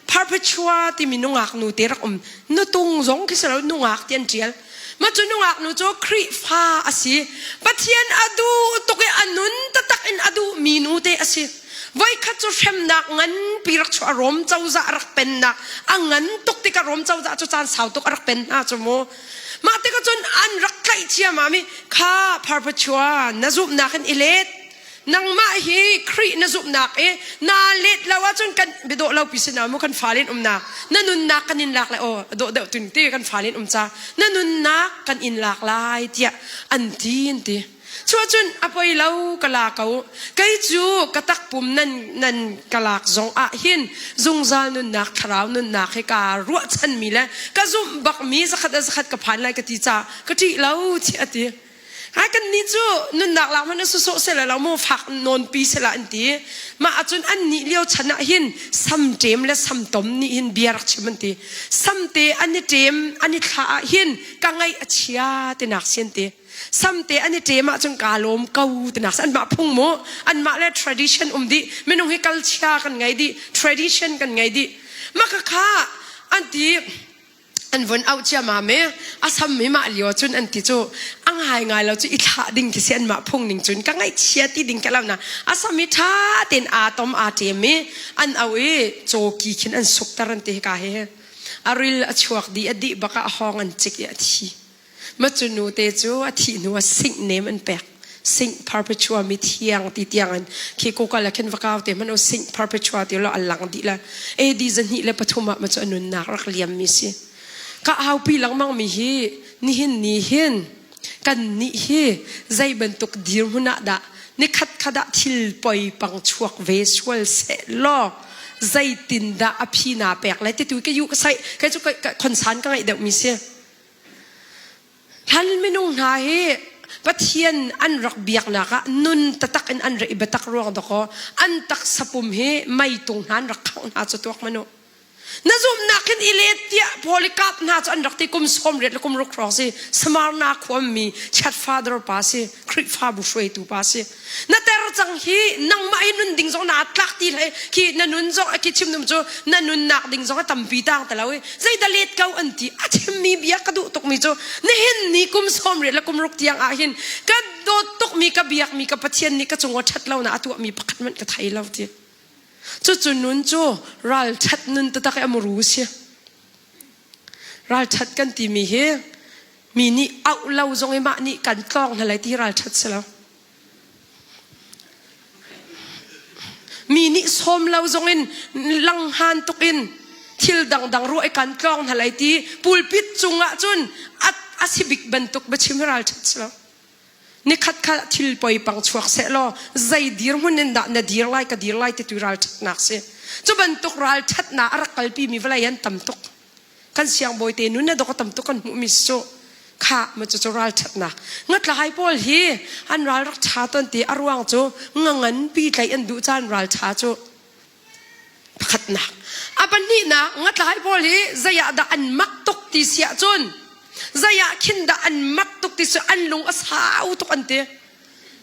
Perpetua timi nungak nu te rak um. Nutung zong khi si lo nungak ti an ṭial. Mah cu nungak nu cu Khrihfa a si. Pathian a duh tuk i a nun taktak in a duhmi nu te a si. Voikhat cu hremnak nganpi rak chuah Rom cozah rak pennak a ngan tuk tikah Rom cozah cu caan sau tuk a rak pen hna cu mu. Mah tikah cun an rak tlaih ciammam i kha Perpetua na zumhnak in i let. Nangmah hi Khrih na zumhnak i naa let lo ahcun kan biadawh lo pi si na mu kan fale in um na na nunnak kan in lak lai aw dawh deuh tun ti kan fale in um ca na nunnak kan in lak lai tiah an ti an ti. Cuahcun a poi lo ka la ko. Kei cu ka takpum nan nan ka lak zong ah hin zungzal nunnak thlarau nunnak hi kaa ruahchanmi le ka zumh bakmi zakhat a zakhat ka phan lai ka ti ca ka ṭih lo ti a ti. Ha kan nih cu nunnak lak hmanh sawsawh sela lo mu fak nawnpi sela an ti. Mah ahcun an nih lio chan ah hin samṭem le samtom nih hin bia rak chim an ti. Samte an i ṭem an i thlah ah hin ka ngaih a chia tinak si an ti. Samte an i ṭem ahcun kaa lawm ko tinak anmah phung mu anmah le tradition um dih minung hi culture kan ngei dih tradition kan ngei dih maka kha an ti an vun auh ciamam i a sam hi mah lio cun an ti cu a ngai ngai lo cu i thlah ding khi si anmah phung ning cun ka ngaihchia ti ding ka lo na a sam hi ṭha tein aa tom aa ṭem i an auh i cawki khin an sukter an ti hika hi a ril a chuak dih a dih bak ah a hawng an cik i a thi Macu nute cu a thih hnu ah singh nem an pek. Singh perpetua mi thiang ti tiang in khi kokal ah khin va kau te hmanh u singh perpetua ti lo a lang dih la. AD 203 ah macu a nunnak rak liam mi si. Ka aupi lengmang mi hi nihin ni hin kan nih hi zei bantuk dirhmun ah dah nikhat khat ah thil poi pang chuak ve sual seh law zeitin dah a phi na pek lai ti tu ka yu ka sai kai cu ka khonsan ka ngaih deuh mi si. Hlan minung hna hi Pathian an rak biaknak ah nun taktak in an rak i biatak ruang dakaw an taksa pum hi meitung hna an rak khangh hna cu tuak manu. Na zumhnak hin i let tiah Polycarp hna cu an rak ti kum 80 le kum ruk hrawng si Smyrna khuammi chat father pa si Khrihfabu hruaitu pa si. Na ter cang hi nangmah hi nun ding zong naa tlak ti hlei khi na nun zong a khi chim dum cu na nunnak ding zong a tampi tang te lo i zeida let ko an ti a chimmi bia ka duh tukmi cu nihin ni kum 80 le kum ruk tiang ah hin ka dawt tukmi ka biakmi ka Pathian nih ka cung ah ṭhat lo na a tuahmi pakhat hmanh ka thei lo ti cucu nun cu ralṭhat nun taktak i a muru si ralṭhat kan timi hi mi nih auh lo zong i mah nih kan tlawng hna lai ti ralṭhat si lo Mi nih sawm lo zongin langhan tukin thil dangdang ruah i kan tlawng hna lai ti pulpit cungah cun a, a si bik bantuk biachim hi ralṭhat si lo. Nikhat kha thil poi pang chuak seh law zei dirhmun in dah na dir lai ka dir lai ti tu ralṭhatnak si. Cu bantuk ralṭhatnak a rak kalpi mi vawlei an tam tuk. Kan siangbawi te nun na dok a tam tuk kan hmuhmi cu kha ma cu cu ralṭhatnak ngatlai pawl hi an ral rak ṭha ton ti a ruang cu nga nganpi tlaih an duh caan ral ṭha cu. Pakhatnak. A pahnihnak, ngatlai pawl hi zei ah dah an mak tuk ti si ahcun zei ah khin dah an mak tuk ti si an lung a sau tuk an ti.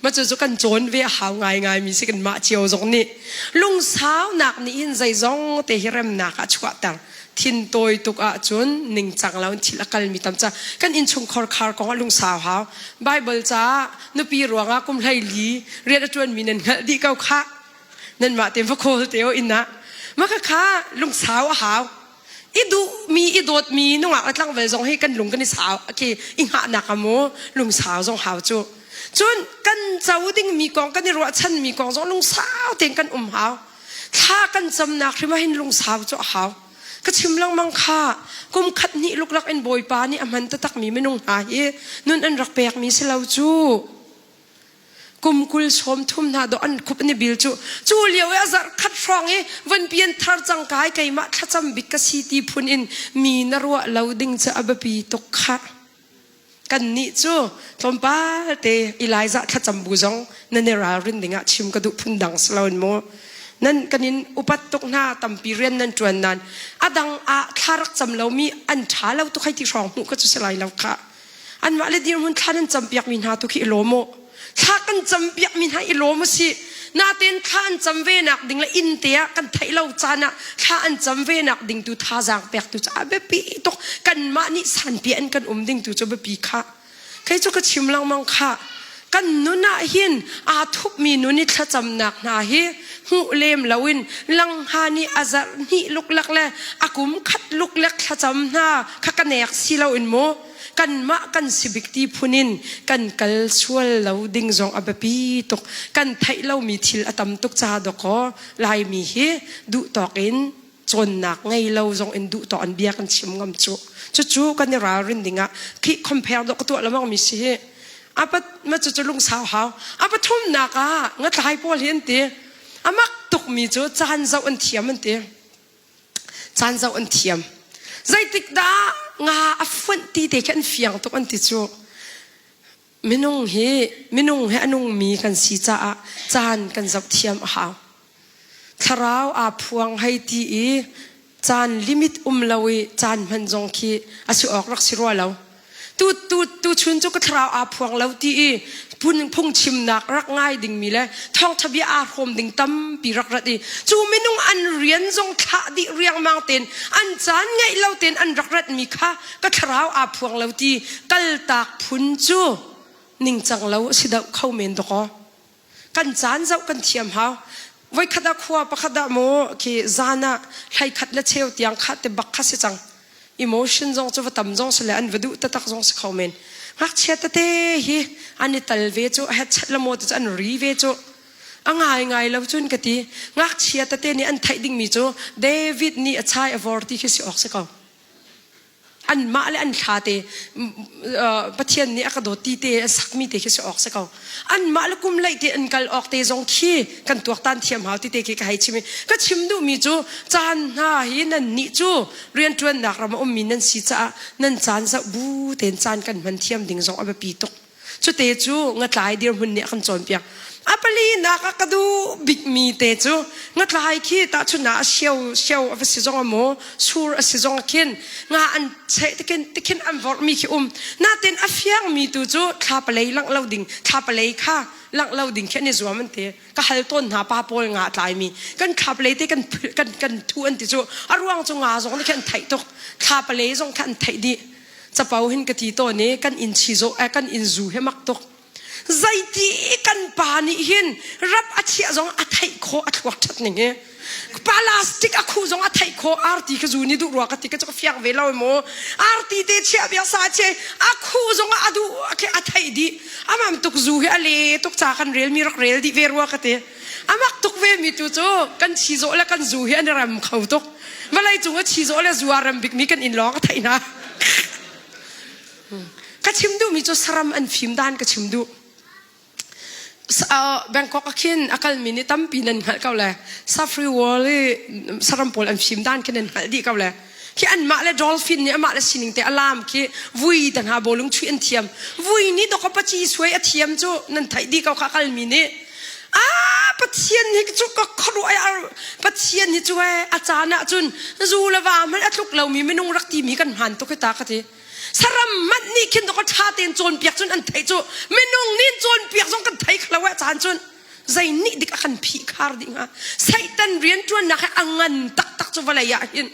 Mah cu kan cawn ve a hau ngaingai mi si kanmah cio zong nih lungsaunak nih hin zeizong te hi remnak ah chuahter thin tawi tuk ahcun ningcang lo in thil a kalmi tam ca kan innchungkhar khar kong ah lungsau hau Bible caah nupi ruangah kum 14 rian a ṭuanmi nan hngalh dih ko khah nanmah te va khawl te o inn ah mah kha lungsau a hau i duhmi i dawtmi nungak le tlangval zong hi kan lung kan i sau khi i hngahnak a mu lungsau zong hau cu cun kan co dingmi kong kan i ruahchanmi kong zong lungsau tein kan um hau thla kan camnak hrim ah hin lungsau cu a hau ka chim lengmang kha kum khat hnih luklak in bawipa nih a hman taktakmi minung hna hi nun an rak pekmi si lo cu Kum 20 sawmthum hna dawh an khup an i bil cu. Cu lio i a zarh khat hrawng i van pian thar cang kai keimah thlacam bik ka si ti phun in mi na ruah lo ding cu a biapi tuk khah. Kannih cu tlawmpal te Elijah thlacam bu zong nan i ralrin ding ah chim ka duh phun dang si loin mu. Nan kan in upat tuk hna tampi rian nan ṭuan nan a dang ah thla rak cam lomi an ṭha lo tuk hei ti hrawng hmuh ka cu si lai lo khah. Anmah le dirhmun thla nan campiakmi hna tu khi i lawm u. Thla kan campiakmi hna i lawm u sih. Natein thla an cam ve nak ding le inn te ah kan theih lo caan ah thla an cam ve nak ding tu thazaang pek tu cu a biapi tuk. Kanmah nih sanpia in kan um ding tu cu biapi kha. Kei cu ka chim lengmang kha. Kan nun ah hin aa thupmi nun i thlacamnak hna hi hmuh lem loin langha nih a zarh hnih luklak le a kum khat luklek thlacam hna kha ka nek si loin mu kanmah kan si bik ti phun in kan kal sual lo ding zong a biapi tuk kan theih lomi thil a tam tuk ca dawkaw Laimi hi duh tawk in cawnnak ngei lo zong in duh tawk an bia kan chim ngam cu cucu kan i ralrin ding ah khi compare dawh ka tuah lamang mi si hi apat ma cu cu lungsau hau a pathumnak ah ngatlai pawl hi an ti amak tuk mi cu caan zoh an thiam an ti Caan zoh an thiam. Zeitik dah nga a fuanh ti te khi an fiang tuk an ti cu. Minung hi minung hi a nungmi kan si caah caan kan zoh thiam a hau. Thlarau aa phuang hei ti i caan limit um lo i caan hman zong khi a si awk rak si rua lo. Tu tu tu chun cu ka thlarau aa phuang lo ti i phun phungchimnak rak ngai dingmi le thawngṭha bia aa hrawm ding tampi rak rat i cu minung an rian zong thlah dih riangmang tein an caan ngeih lo tein an rak ratmi kha ka thlarau aa phuang lo ti kaltak phun cu ningcang lo a si deuh kho men dawkaw. Kan caan zoh kan thiam hau. Voikhat ah khua pakhat ah maw khi zan ah hlei khat le cheu tiang kha te bak kha si cang. Emotion zong cu va tam zong si le an va duh taktak zong si kho men. Ngakchia tete hi an i tal ve cu a het la maw te cu an ri ve cu. A ngai ngai lo cun ka ti. Ngakchia tete nih an theih dingmi cu David nih a chai a vor ti khi si awk si ko. Anmah le an thla te Pathian nih a ka dawt ti te a sakmi te khi si awk si ko. Anmah le kum leih te an kal awk te zong khi kan tuaktan thiam hau ti te khi ka hei chim i ka chim duhmi cu caan hna hi nan nih cu rianṭuannak ram a ummi nan si caah nan caan zoh bu tein caan kan hman thiam ding zong a biapi tuk. Cute cu ngatlai dirhmun nih a kan cawnpiak. A palinak ah ka duh bikmi te cu ngatlai khi tahchunhnak ah sio sio a va si zong ah maw sur a si zong ah khin nga an cheh tikhin tikhin an vorhmi khi um. Natin a fiangmi tu cu thla palei langh lo ding thla palei kha langh lo ding khi an i zuam an ti. Ka hal tawn hna pa pawl nga a tlaimi kan thla palei te kan kan kan thu an ti cu a ruang cu nga zong nih khin an theih tuk. Thla palei zong kha an theih dih. Capo hin ka ti tawn i kan inn chizaw eh, kan inn zu he mak tuk. Zeiti kan pa nih hin rap a chiah zong a theih khawh a thluak ṭhat ning hi. Plastic a khuh zong a theih khawh arti ka zu ni duh rua ka ti ka cu ka fiang ve lo mu. Arti te chiah bia sa che a khuh zong a duh a theih dih. Amam tuk zu hi a le tuk ca kan rel mi rak rel dih ve rua ka ti. Amak tuk ve mi tu cu kan chizawh le kan zu hi an i rem kho tuk. Vawlei cung a chizawh le zu a rem bikmi kan inn lawng a theih hna. Ka chim duhmi cu saram an fim dan ka chim duh. Bangkok ah khin a kalmi nih tampi nan hngalh ko le Safari World i saram pawl an fim dan khi nan hngalh dih ko le khi anmah le dolphin nih amah le sining te alam khi vui te hna bawlung chuih an thiam vui nih dawk paci suai a thiam cu nan theih dih ko kha kalmi nih ah! Pathian hi cu ka khuaruah Pathian hi cu a caan ah cun zu le va hmanh a tluk lomi minung rak timi kan hmaan tuk hi ta ka ti. Saram hmanh nih khin ka ṭha tein cawnpiak cun an theih cu minung nih cawnpiak zong kan thei kho lo a caan cun zei nih dik a kan phih khar dih hnga. Satan rianṭuannak hi a ngan taktak cu vawlei ah hin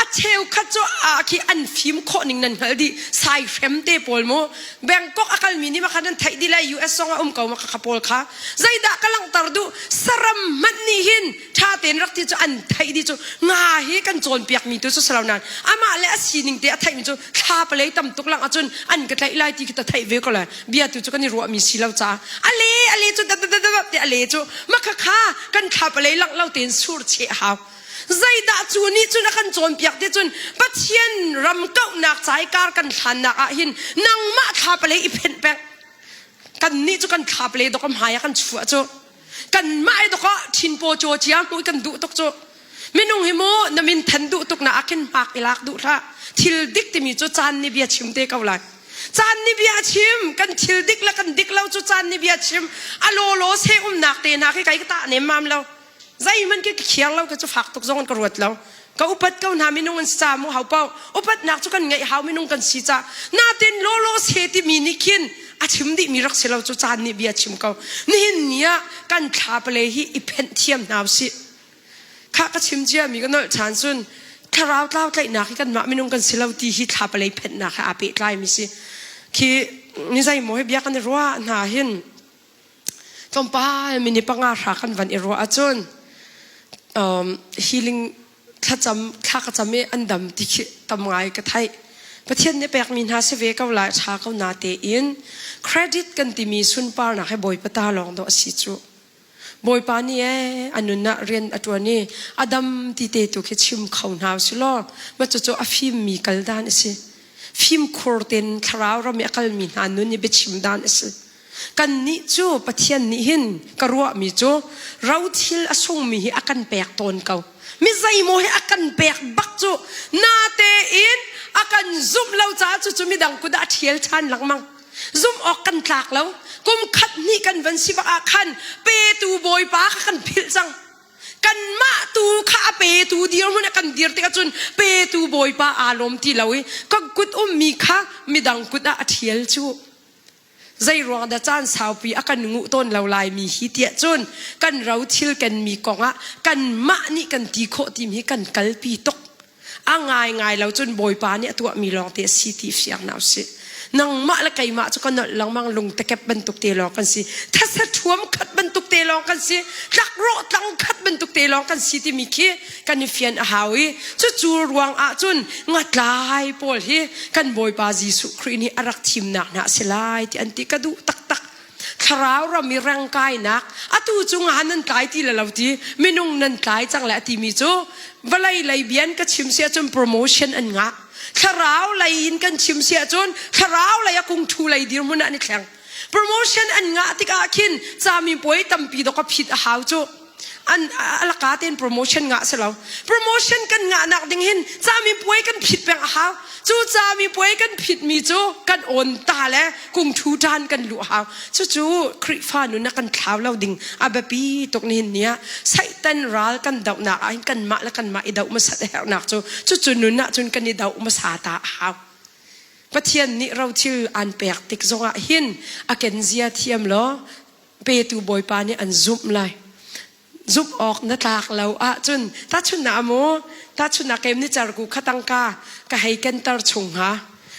a cheukhat cu khi an fim khawh ning nan hngalh dih sai hrem te pawl mu Bangkok a kalmi nih makhan an theih dih le US zong a um ko maka kha pawl kha zeidah ka langhter duh saram hmanh nih hin ṭha tein rak ti cu an theih dih cu nga hi kan cawnpiak mi tu cu si lo nain amah le a sining te a theih mi cu thla palei tam tuk lang ahcun an ka tlaih lai ti khi ta theih ve ko lai bia tu cu kan i ruah mi si lo caah a le a le cu da da da da te a le cu maka kha kan thla palei langh lo tein sur cheh hau Zeidah cu nih cun a kan cawnpiak ti cun Pathian ram kauhnak ca i kar kan hlannak ah hin nangmah thla palei i phenh peng. Kannih cu kan thla palei dok a hmai ah kan chuah cu. Kanmah i dok ah thin paw caw cia hmuh i kan duh tuk cu. Minung hi mu na min than duh tuk na ah khin hmak i lak duh hlah. Thil dik timi cu caan nih bia chim te ko lai. Caan nih bia chim kan thil dik le kan dik lo cu caan nih bia chim a law law se umnak te hna khi kai ka tah nem mam lo. Zeihmanh khi ka khiang lo ka cu fak tuk zong in ka ruat lo. Ka upat ko hna minung an si ca mu hau pau. Upatnak cu kan ngeih hau minung kan si ca. Natin lawlaw se timi nih khin a chim dihmi rak si lo cu caan nih bia chim ko. Nihin ni ah kan thla pale hi i phenh thiam hna usih. Khah ka chim cia mi ka nolh ṭhan cun thlarau tlau tlaihnak hi kanmah minung kan si lo ti hi thla palei phenhnak he aa pehtlai mi si. Khi ni zei maw hi bia kan i ruah hna hin Tlawmpal minute panga hra kan van i ruah ahcun um, healing thlacam thla ka cam i an dam ti khi tam ngai ka theih. Pathian nih pekmi hna si ve ko lai ṭha ko na tein credit kan timi sunparnak hi Bawipa ta lawng dawh a si cu. Bawipa nih ee a nun ah rian a ṭuan i a dam ti te tu khi chim kho hna usih law mah cucu a fimmi kal dan a si. Fimkhur tein thlarau ram i a kalmi hna nun i biachim dan a si. Kannih cu Pathian nih hin ka ruahmi cu rothil a sungmi hi a kan pek tawn ko. Mi zeimaw hi a kan pek bak cu natein a kan zumh lo caah cucu midang kut ah a ṭhial ṭhan lengmang. Zumh awk kan tlak lo. Kum khat hnih kan van si bak ah khan petu Bawipa kha kan philh cang. Kanmah tu kha a petu dirhmun a kan dir tikah cun petu Bawipa aa lawm ti lo i ka kut ummi kha midang kut ah a ṭhial cu. Zeiruang dah caan saupi a kan nguh tawn lo laimi hi tiah cun kan ro thil kenmi kongah kanmah nih kan ti khawh timi hi kan kalpi tuk. A ngaingai lo cun Bawipa nih a tuahmi lawngte a si ti fiang hna usih. Nangmah le keimah cu ka nolh lengmang lungtekep bantuk te lawng kan si. Thasa ṭhuam khat bantuk te lawng kan si. Tlakrawh tlang khat bantuk te lawng kan si timi khi kan i fian a hau i cucu ruang ah cun ngatlai pawl hi kan Bawipa Jesuh Khrih nih a rak thimnak hna a si lai ti an ti ka duh taktak thlarau ram i reng kainak atu cu nga nan tlai ti le lo ti minung nan tlai cang le a timi cu vawlei lei bian ka chim si ahcun promotion an ngah thlarau lei in kan chim si ahcun thlarau lei a kung thu lei dirhmun ah an i thleng promotion an ngah tikah khin cami puai tampi dok a phit a hau cu an alaka tein promotion ngah si lo promotion kan ngah nak ding hin cami puai kan phit peng a hau cu cami puai kan phit mi cu kan on ta le kung thu tan kan luh hau cucu Khrihfa nun a kan thlau lo ding a biapi tuk nihin ni ah Satan ral kan dohnak ah hin kanmah le kanmah i doh hmasat a herhnak cu cucu nun ah cun kan i doh hmasa ta a hau Pathian nih rothil aan pek tik zongah hin a kenzia thiam law petu Bawipa nih an zumh lai. Zumh awk na tlak lo ahcun tahchunhnak mu tahchunhnak kem ni carku kha tangka ka hei kenter chung hnga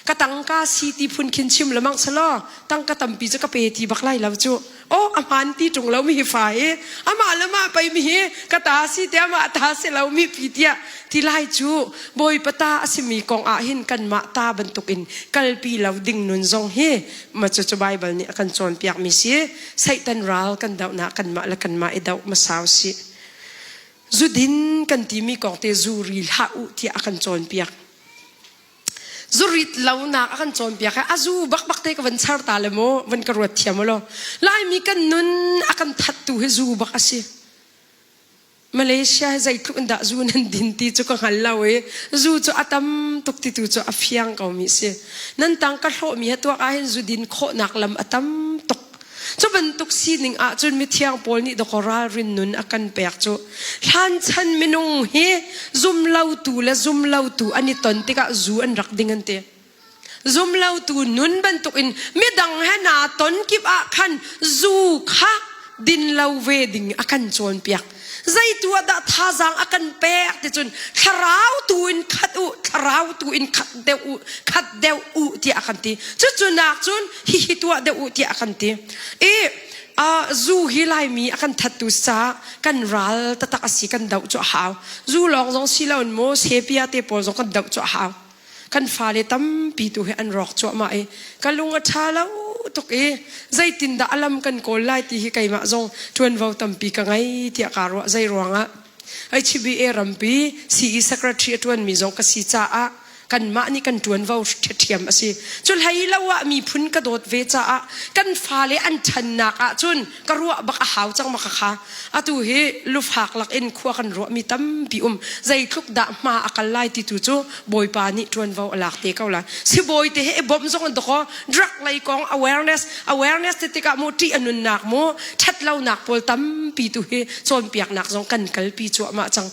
ka tangka si ti phun khin chim lemang selaw tangka tampi cu ka pe ti bak lai lo cu oh a hmaan ti ṭung lo mi hi fa hi amah le mah pei mi hi ka ta si te amah ta si lo mi pi tiah ti lai cu Bawipa ta a simi kong ah hin kanmah ta bantukin kalpi lo ding nun zong hi Ma cucu Baibal nih a kan cawnpiakmi si. Satan ral kan dohnak kanmah le kanmah i doh hmasa usih. Zudin kan timi kong te zu ri hlah u tiah a kan cawnpiak. Zurit lonak a kan cawnpiak a zu bakbak te ka van char ta le mu van ka ruat thiam law. Laimi kan nun a kan thattu hi zu bak a si. Malaysia hi zeitluk in dah zu nan din ti cu ka hngal lo i zu cu a tam tuk ti tu cu a fiang komi si. Nan tang ka hlawhmi he tuak ahhin zu din khawhnak lam a tam tuk. Cu bantuk sining ahcun mithiang Paul nih dawkaw ralrin nun a kan pek cu. Hlan chan minung hi zumlotu le zumlotu an i ton tikah zu an rak ding an ti. Zumlotu nun bantukin midang he naa ton kip ah khan zu kha din lo ve ding a kan cawnpiak. Zeitu ah dah thazaang a kan pek ti cun thlarau tu in khat u, thlarau tu in khat deuh u, khat deuh u tiah a kan ti. Cucu nak cun hihi tuah deuh u tiah a kan ti. I zu hi Laimi a kan thattu caah kan ral taktak a si kan doh cu a hau. Zu lawng zong si loin maw sepia te pawl zong kan doh cu a hau. Kan fale tampi tu hi an rawk cuahmah i ka lung a ṭha lo tuk i zeitindah a lam kan kawl lai ti hi keimah zong ṭuanvo tampi ka ngei tiah kaa ruah. Zei ruangah HBA rampi CE secretary a ṭuanmi zong ka si caah kanmah nih kan ṭuanvo ṭhiam a si. Cu hlei lo ah miphun ka dawt ve caah kan fale an ṭhannak ahcun ka ruah bak a hau cang ma kha atu hi lufak lak in khua kan ruahmi tampi um. Zeitluk dah hma a kal lai ti tu cu Bawipa nih ṭuanvo a lak te ko lai. Sibawi te he i bawmh zong an dawk drug lei kong awareness awareness ti tikah mu ṭih a nunnak mu ṭhatlonak pawl tampi tu hi cawnpiaknak zong kan kalpi cuahmah cang.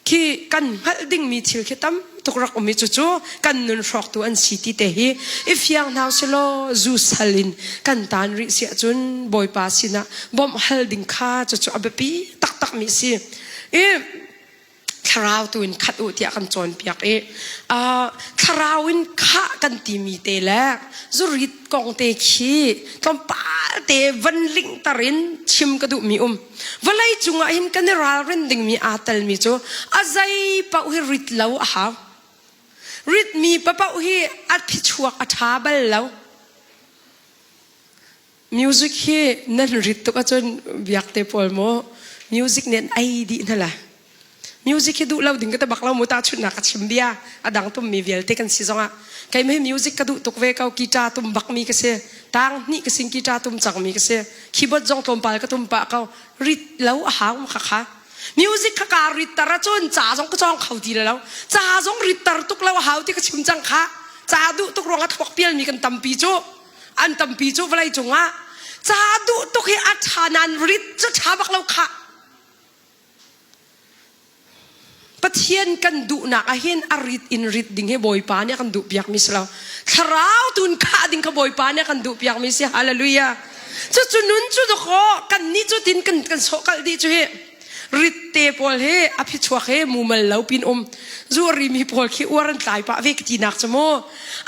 Khi kan hngalh dingmi thil khi tam tuk rak um i cucu kan nun hrawktu an si ti te hi i fiang hna silaw zu sal in kan taan rih si ahcun Bawipa sinah bawmh hal ding kha cucu a biapi taktakmi si. I thlarau tu in khat u tiah kan cawnpiak i thlarau in khah kan timi te le zurit kong te khi tlawmpal te van lingter in chim ka duhmi um. Vawlei cungah hin kan i ralrin dingmi aa telmi cu a zei paoh hi rit lo a hau. Ritmi paoh hi a phichuak a ṭha bal lo. Music hi nan rit tuk ahcun biakte pawl maw music nih an ei dih hna la. Music hi duh lo ding ka ti bak lo mu tahchunhnak ka chim bia a dang tummi vialte kan si zongah keimah hi music ka duh tuk ve ko guitar tum bakmi ka si tang hnih ka sin guitar tum cangmi ka si keyboard zong tlawmpal ka tum pah ko rit lo a hau ma kha kha music kha ka rit tar ahcun ca zong ka cawng kho ti lo ca zong rit tar tuk lo a hau ti ka chim cang kha ca duh tuk ruangah thluak pialmi kan tampi cu an tampi cu vawlei cungah ca duh tuk hi a ṭha nain rit cu ṭha bak lo khah Pathian kan duhnak ah hin a rit in rit ding hi Bawipa nih a kan duhpiakmi si lo. Thlarau tun khah ding kha Bawipa nih a kan duhpiakmi si. Hallelujah. Cucu nun cu dakaw kan nih cu tin kan kan sawhkalh dih cu hi. Rit te pawl hi a phichuak hi mumal lo pin um. Zu a rimi pawl khi uar an tlai pah ve ka tinak cu mu.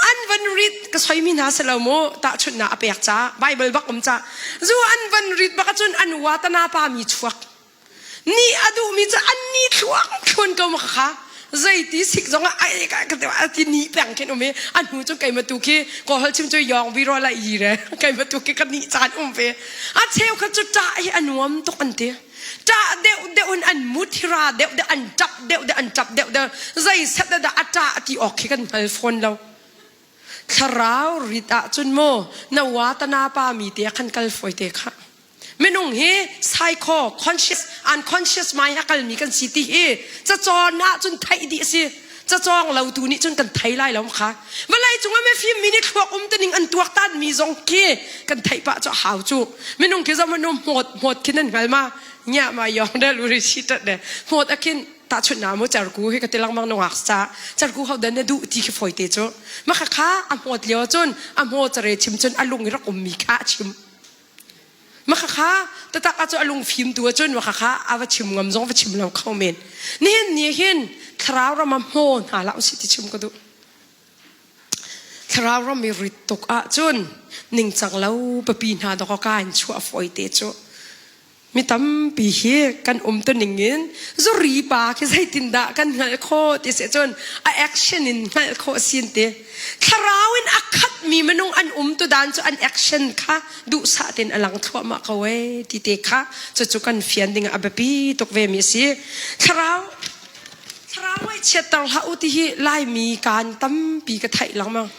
An van rit ka soimi hna si lo mu. Tahchunhnak a pek ca Bible bak um ca. Zu an van rit bak ahcun an watana pa mi chuak. Nih a duhmi cu an ni thluang thluan ko ma kha zeiti sik zong ah ai ka ka ti ni peng khin um i a hnu cu keima tu khi kawl chim cu yong vi ro la i re keima tu khi ka ni caan um ve a cheu kha cu ṭah hi a nuam tuk an ti ṭah deuh deuh in an muthira deuh deuh an ṭap deuh deuh an ṭap deuh deuh zei set dah a ṭah ti awk khi kan hngal fawn lo thlarau rit ah cun mu na watana pa mi te khan kal foi te kha Minung hi psycho, conscious, unconscious mind a kalmi kan si ti hi cacawn ahcun theih dih a si. Cacawng lo tu nih cun kan thei lai lo kha. Vawlei cungah mifim mi nih thluak um tining an tuaktan mi zong khi kan theih pah cu a hau cu. Minung khi zong nu hmawt hmawt khin an hngal ma nya ma yong de lu ri si tat de hmawt akin tahchunh na mu charku hi ka ti lengmang nungak ca charku ho dan na duh ti khi foi te cu ma kha kha a hmawt lio cun a hmaw care chim cun a lung i rak um mi kha a chim Makhakha tatak ah cu a lungfim tu ahcun makhakha a va chim ngam zong va chim lo kho men. Nihin ni hin thlarau ram ah hmaw hna hlah usih ti chim ka duh. Thlarau ram i rit tuk ahcun ningcang lo papi hna dawk ka in chuah fawi te cu. Mi tampi hi kan um tuning in zuri pa khi zeitindah kan hngalh khawh ti si cun a action in hngalh khawh sin ti. Thlarau in a khatmi minung an um tu dan cu an action kha duhsah tein a lang thluahmah ko ee ti te kha cucu kan fian ding ah a biapi tuk ve mi a si. Thlarau thlarau ngaihchiatter hlah u ti hi Laimi kaan tampi ka theih lengmang.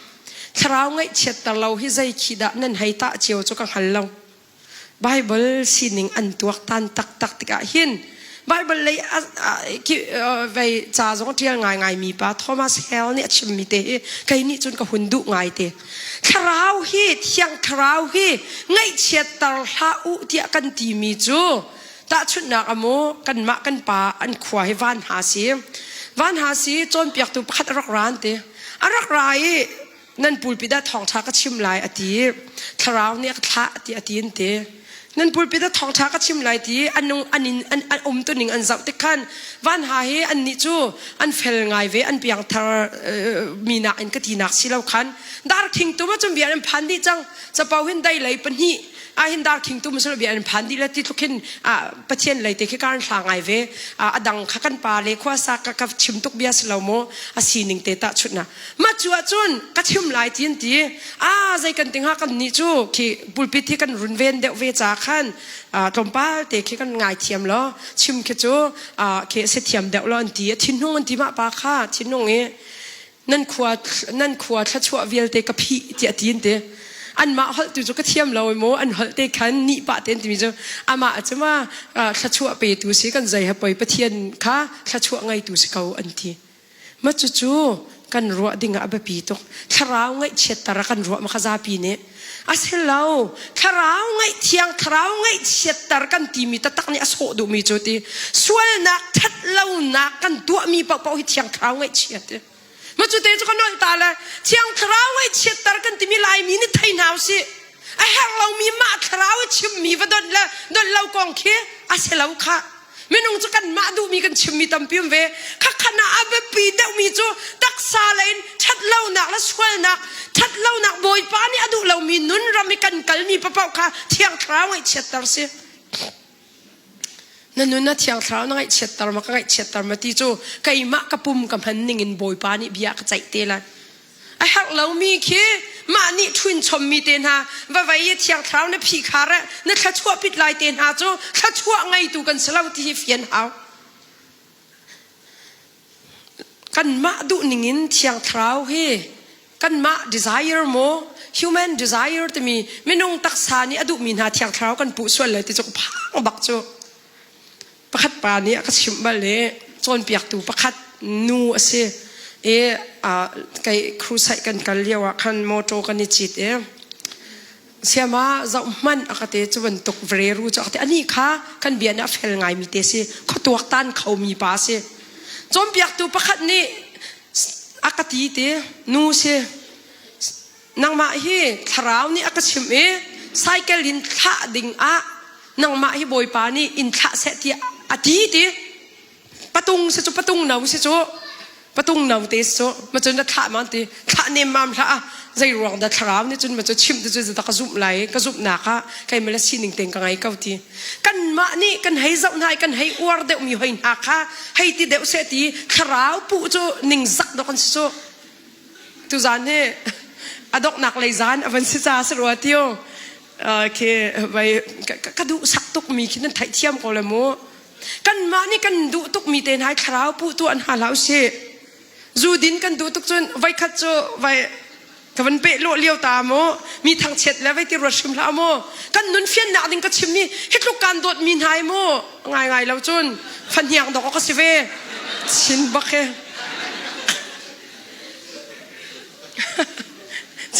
Thlarau ngaihchiatter lo hi zei khi dah nan hei tah cio cu ka hngal lo. Baibal sining an tuaktan taktak tikah hin Bible lei vei ca zong ṭial ngaingai mi pa Thomas Hale nih a chimmi te hi kei nih cun ka hun duh ngai te. Thlarau hi thiang thlarau hi ngaihchiatter hlah u tiah kan timi cu tahchunhnak ah mu kanmah kan pa an khua hi van ha si. Van ha si cawnpiaktu pakhat a rak ra an ti. A rak ra i nan pulpit ah thawngṭha ka chim lai a ti. Thlarau nih a ka thlah ti a ti an ti. Nan pulpit ah thawngṭha ka chim lai ti an an in an, an um tuning an zoh tik khan van ha hi an nih cu an fel ngai ve an piangthar mi nak in ka ti nak si lo khan darkhing tum ah cun bia an phan dih cang capo hin dai lei pahnih ah hin darkhing tum silo bia an phan dih le ti tluk hin Pathian lei te khi kan hla ngai ve a dang kha kan pa le khua sa ka ka chim tuk bia si lo maw a sining te tah chut na mah cu ahcun ka chim lai ti an ti a zei kan ting ha kan nih cu khi pulpit hi kan runven deuh ve ca khan tlawmpal te khi kan ngai thiam lo chim khi cu khi si thiam deuh lo an ti thinhung an ti mah pa kha thinhung i nan khua nan khua thluachuah vialte ka phih tiah ti an ti anmah holh tu cu ka thiam lo maw an holh te khan nih pah te an timi cu amah cu ma thluachuah petu si kan zei ha poi pathian kha thluachuah ngeitu si ko an ti ma cucu kan ruah ding ah a biapi tuk thlarau ngaihchiatter a kan ruah ma kha zapi nih a si lo thlarau ngaihthiang thlarau ngaihchiatter kan timi taktak nih a sawh duhmi cu ti sualnak ṭhatlonak kan tuahmi paohpaoh hi thiang thlarau ngaihchiat ma cu te cu ka nolh ta le thiang thlarau ngaihchiatter kan timi laimi nih thei hna usih a herh lomi mah thlarau i chimmi va donh le donh lo kong khi a si lo khah Minung cu kanmah duhmi kan chimmi tampi um ve. Khakhan ah a biapi deuhmi cu taksa lei in ṭhatlonak le sualnak, ṭhatlonak Bawipa nih a duh lomi nun ram i kan kalmi paoh kha Thiang Thlarau ngaihchiatter si. Na nun na Thiang Thlarau na ngaihchiatter ma ka ngaihchiatter ma ti cu keimah ka pum ka hman ning in Bawipa nih bia ka ceih te lai. A herh lomi khi mah nih ṭhuin chommi te hna vavei i thiang thlarau na phi khar ah na thluachuah pit lai te hna cu thluachuah ngeitu kan si lo ti hi fian hau. Kanmah duh ningin thiang thlarau hi kanmah desire maw human desire timi minung taksa nih a duhmi hna thiang thlarau kan puh sual lai ti cu ka phang bak cu. Pakhat pa nih a ka chimh bal i cawnpiaktu pakhat nu a si i kei crusade kan kal lio ah khan motor kan i cit i siama zoh hmanh a ka te cu bantuk vreru cu a ka ti anih kha kan bia nih a fel ngaimi te si khuatuak tan khomi pa si cawnpiaktu pakhat nih a ka ti ti nu si Nangmah hi thlarau nih a ka chimh i cycle in thlah ding ah nangmah hi Bawipa nih in thlah seh tiah a ti ti. Patung si cu patung no si cu patung no te si cu ma cun na thlah ma ti thlah nem mam hlah ah zei ruang dah thlarau nih cun ma cu chimh ti cu zeidah ka zumh lai ka zumhnak ah keimah le sining tein ka ngei ko ti. Kanmah nih kan hei zoh hna i kan hei uar deuhmi hoi hna kha hei ti deuh seh ti thlarau puh cu ningzak dawk an si cu. Tuzaan hi a donghnak lei zaan a van si ca si rua tio. Khi vai ka duh sak tuk mi khi nan theihthiam ko le mu. Kanmah nih kan duh tuk mi te hna thlarau puh tu an ha hlah usih. Zu din kan duh tuk cun voikhat cu vai ka van peh lawh lio ta mu mi thangchiat le vai ti ruat hrim hlah mu kan nun fiannak ding ka chim mi hi tluk kan dawt mi hna hi mu ngai ngai lo cun fahniang dok ka si ve chin bak he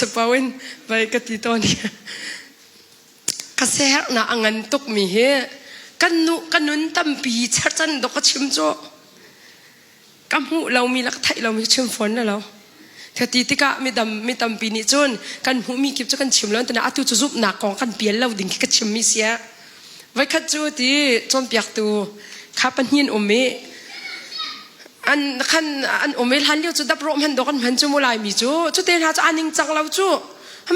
Capo in vai ka ti tawn hi. Ka siaherhnak a ngan tukmi hi kan nu ka nun tampi cherchan dok ka chim cu ka hmuh lomi le ka theih lomi ka chim fawn na lo. Ka ti tikah midam mi tampi nih cun kan hmuhmi kip cu kan chim lo tina atu cu zumhnak kong kan pial lo ding khi ka chimmi sia. Voikhat cu ti cawnpiaktu kha pahnih an um i an khan an um i hlan lio cu dap rawh hman dawk an hman cu mu laimi cu cu te hna cu a ning cang lo cu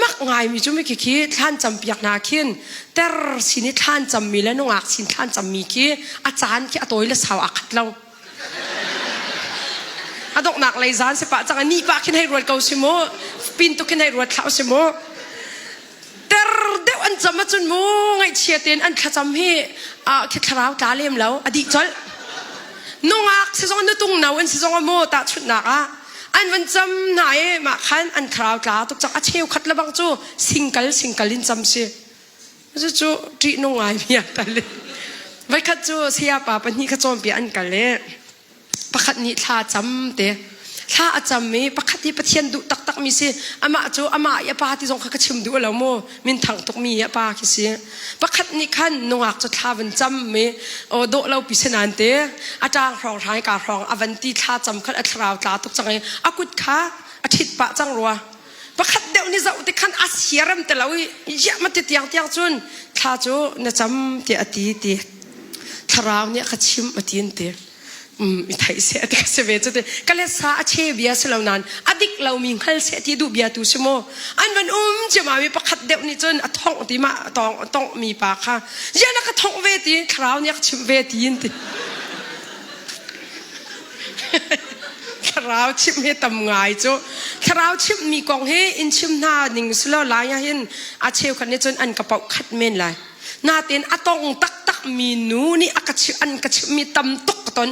mak ngaimi cu mi khi khi thlan cam piak hna khin ter sin i thlan cammi le nungak sin thlan cammi khi a caan khi a tawi le sau aa khat lo a donghnak lei zan si pah cang a ni pah khin hei ruat ko si mu pin tuk khin hei ruat thlau si mu ter deuh an cam ahcun mu ngaihchia tein an thlacam hi khi thlarau tla lem lo a dih colh nungak si zong nutung no an si zong mu tahchunhnak ah an van cam hna i mah khan an thlarau tla tuk cak a cheukhat lebang cu singkal singkal in cam si cucu ṭih nung ngai mi a tal. Voikhat cu sayapa pahnih kha cawnpiak an kal i pakhat nih thla cam te thla a cam i pakhat hi Pathian duh taktak mi si amah cu amah i a pa ti zong kha ka chim duh lo mu minthang tuk mi a pa khi si pakhat nih khan nungak cu thla van cam mi aw dawh lo pi si nan te a ṭang hrawng hrai ka hrawng a van ti thla cam khan a thlarau tla tuk cang i a kut kha a ṭhit pah cang rua pakhat deuh nih zoh ti khan a siarem te lo i ziah ma ti tiang tiang cun thla cu na cam tiah a ti ti thlarau nih a ka chim a ti an ti i theih seh ti ka si ve cu ti ka let sa a che bia si lo nain a dik lomi hngal seh ti duh bia tu si mu an van um ciama mi pakhat deuh nih cun a thongh ti ma tong tongh mi pa kha ziah na ka thongh ve ti thlarau nih a ka chimh ve ti in ti Thlarau chimh hi tam ngai cu. Thlarau chimhmi kong hi in chim hna ning silo lai ah hin a cheukhat nih cun an ka poh khat men lai. Natin a tong taktak mi nu nih a ka chimh an ka chimhmi tam tuk ka ton.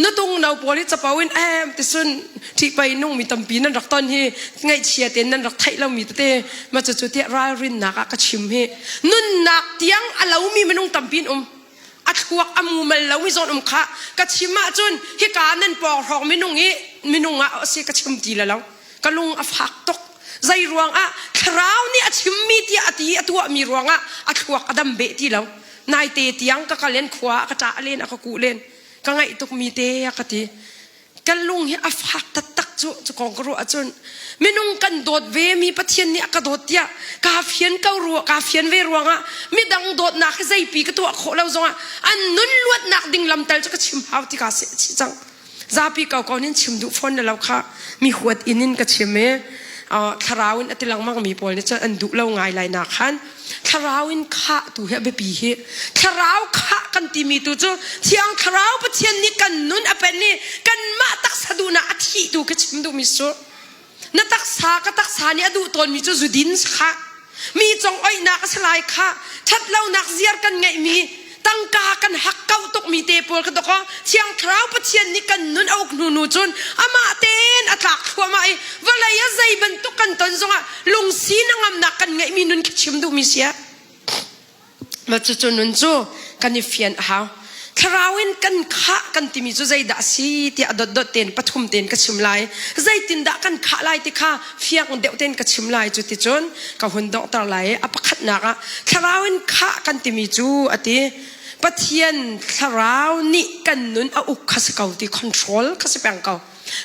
Nutung no pawl hi capo in em ti sun ṭihpei nung mi tampi nan rak ton hi ngaihchia tein nan rak theih lomi tete ma cucu tiah ralrinnak ah ka chim hi nunnak tiang a lomi minung tampi an um. A thluak a mumal lo mi zawn um kha ka chim ahcun hika nan pawng hrawng minung i minung ah a si ka chim ti le lo. Ka lung a fak tuk. Zei ruangah thlarau nih a chimmi tiah a ti a tuahmi ruangah a thluak a dam beh ti lo. Naite tiang ka kal in khua a ka ṭah len a ka kuh len. Ka ngaih tukmi te a ka ti. Kan lung hi a fak taktak cu cu kong ka ruah ahcun minung kan dawt ve mi Pathian nih a ka dawt tiah kaa fian ko ruah kaa fian ve ruangah midang dawtnak hi zeipi ka tuah khawh lo zongah an nun luatnak ding lam tal cu ka chim hau ti kaa seh chih cang zapi ko ko nin chim duh fawn na lo kha mi huat in in ka chim i thlarau in a ti lengmang mi pawl nih cun an duh lo ngai lai nak khan Thlarau in khah tu hi a biapi hi. Thlarau khah kan timi tu cu Thiang Thlarau Pathian nih kan nun a pen i kanmah taksa duhnak a thih tu ka chim duhmi cu. Na taksa ka taksa nih a duh tawnmi cu zudin khah. Mi cong oihnak a si lai khah. Ṭhatlonak ziar kan ngeihmi tangka kan hakkauh tukmi te pawl ka dok Thiang Thlarau Pathian nih kan nun a uk hnu nu cun amah tein a tlak thluahmah i vawlei ah zei bantuk kan ton zongah lungsi na ngamnak kan ngeihmi nun khi chim duhmi si ah mah cucu nun cu kan i fian a hau thlarau in kan khah kan timi cu zeidah a si tiah dotdot tein pathum tein ka chim lai zeitindah kan khah lai ti kha fiang deuh tein ka chim lai cu ti cun ka hun donghter lai i a pakhatnak ah thlarau in khah kan timi cu a ti Pathian thlarau nih kan nun a uk kha si ko ti control kha si peng ko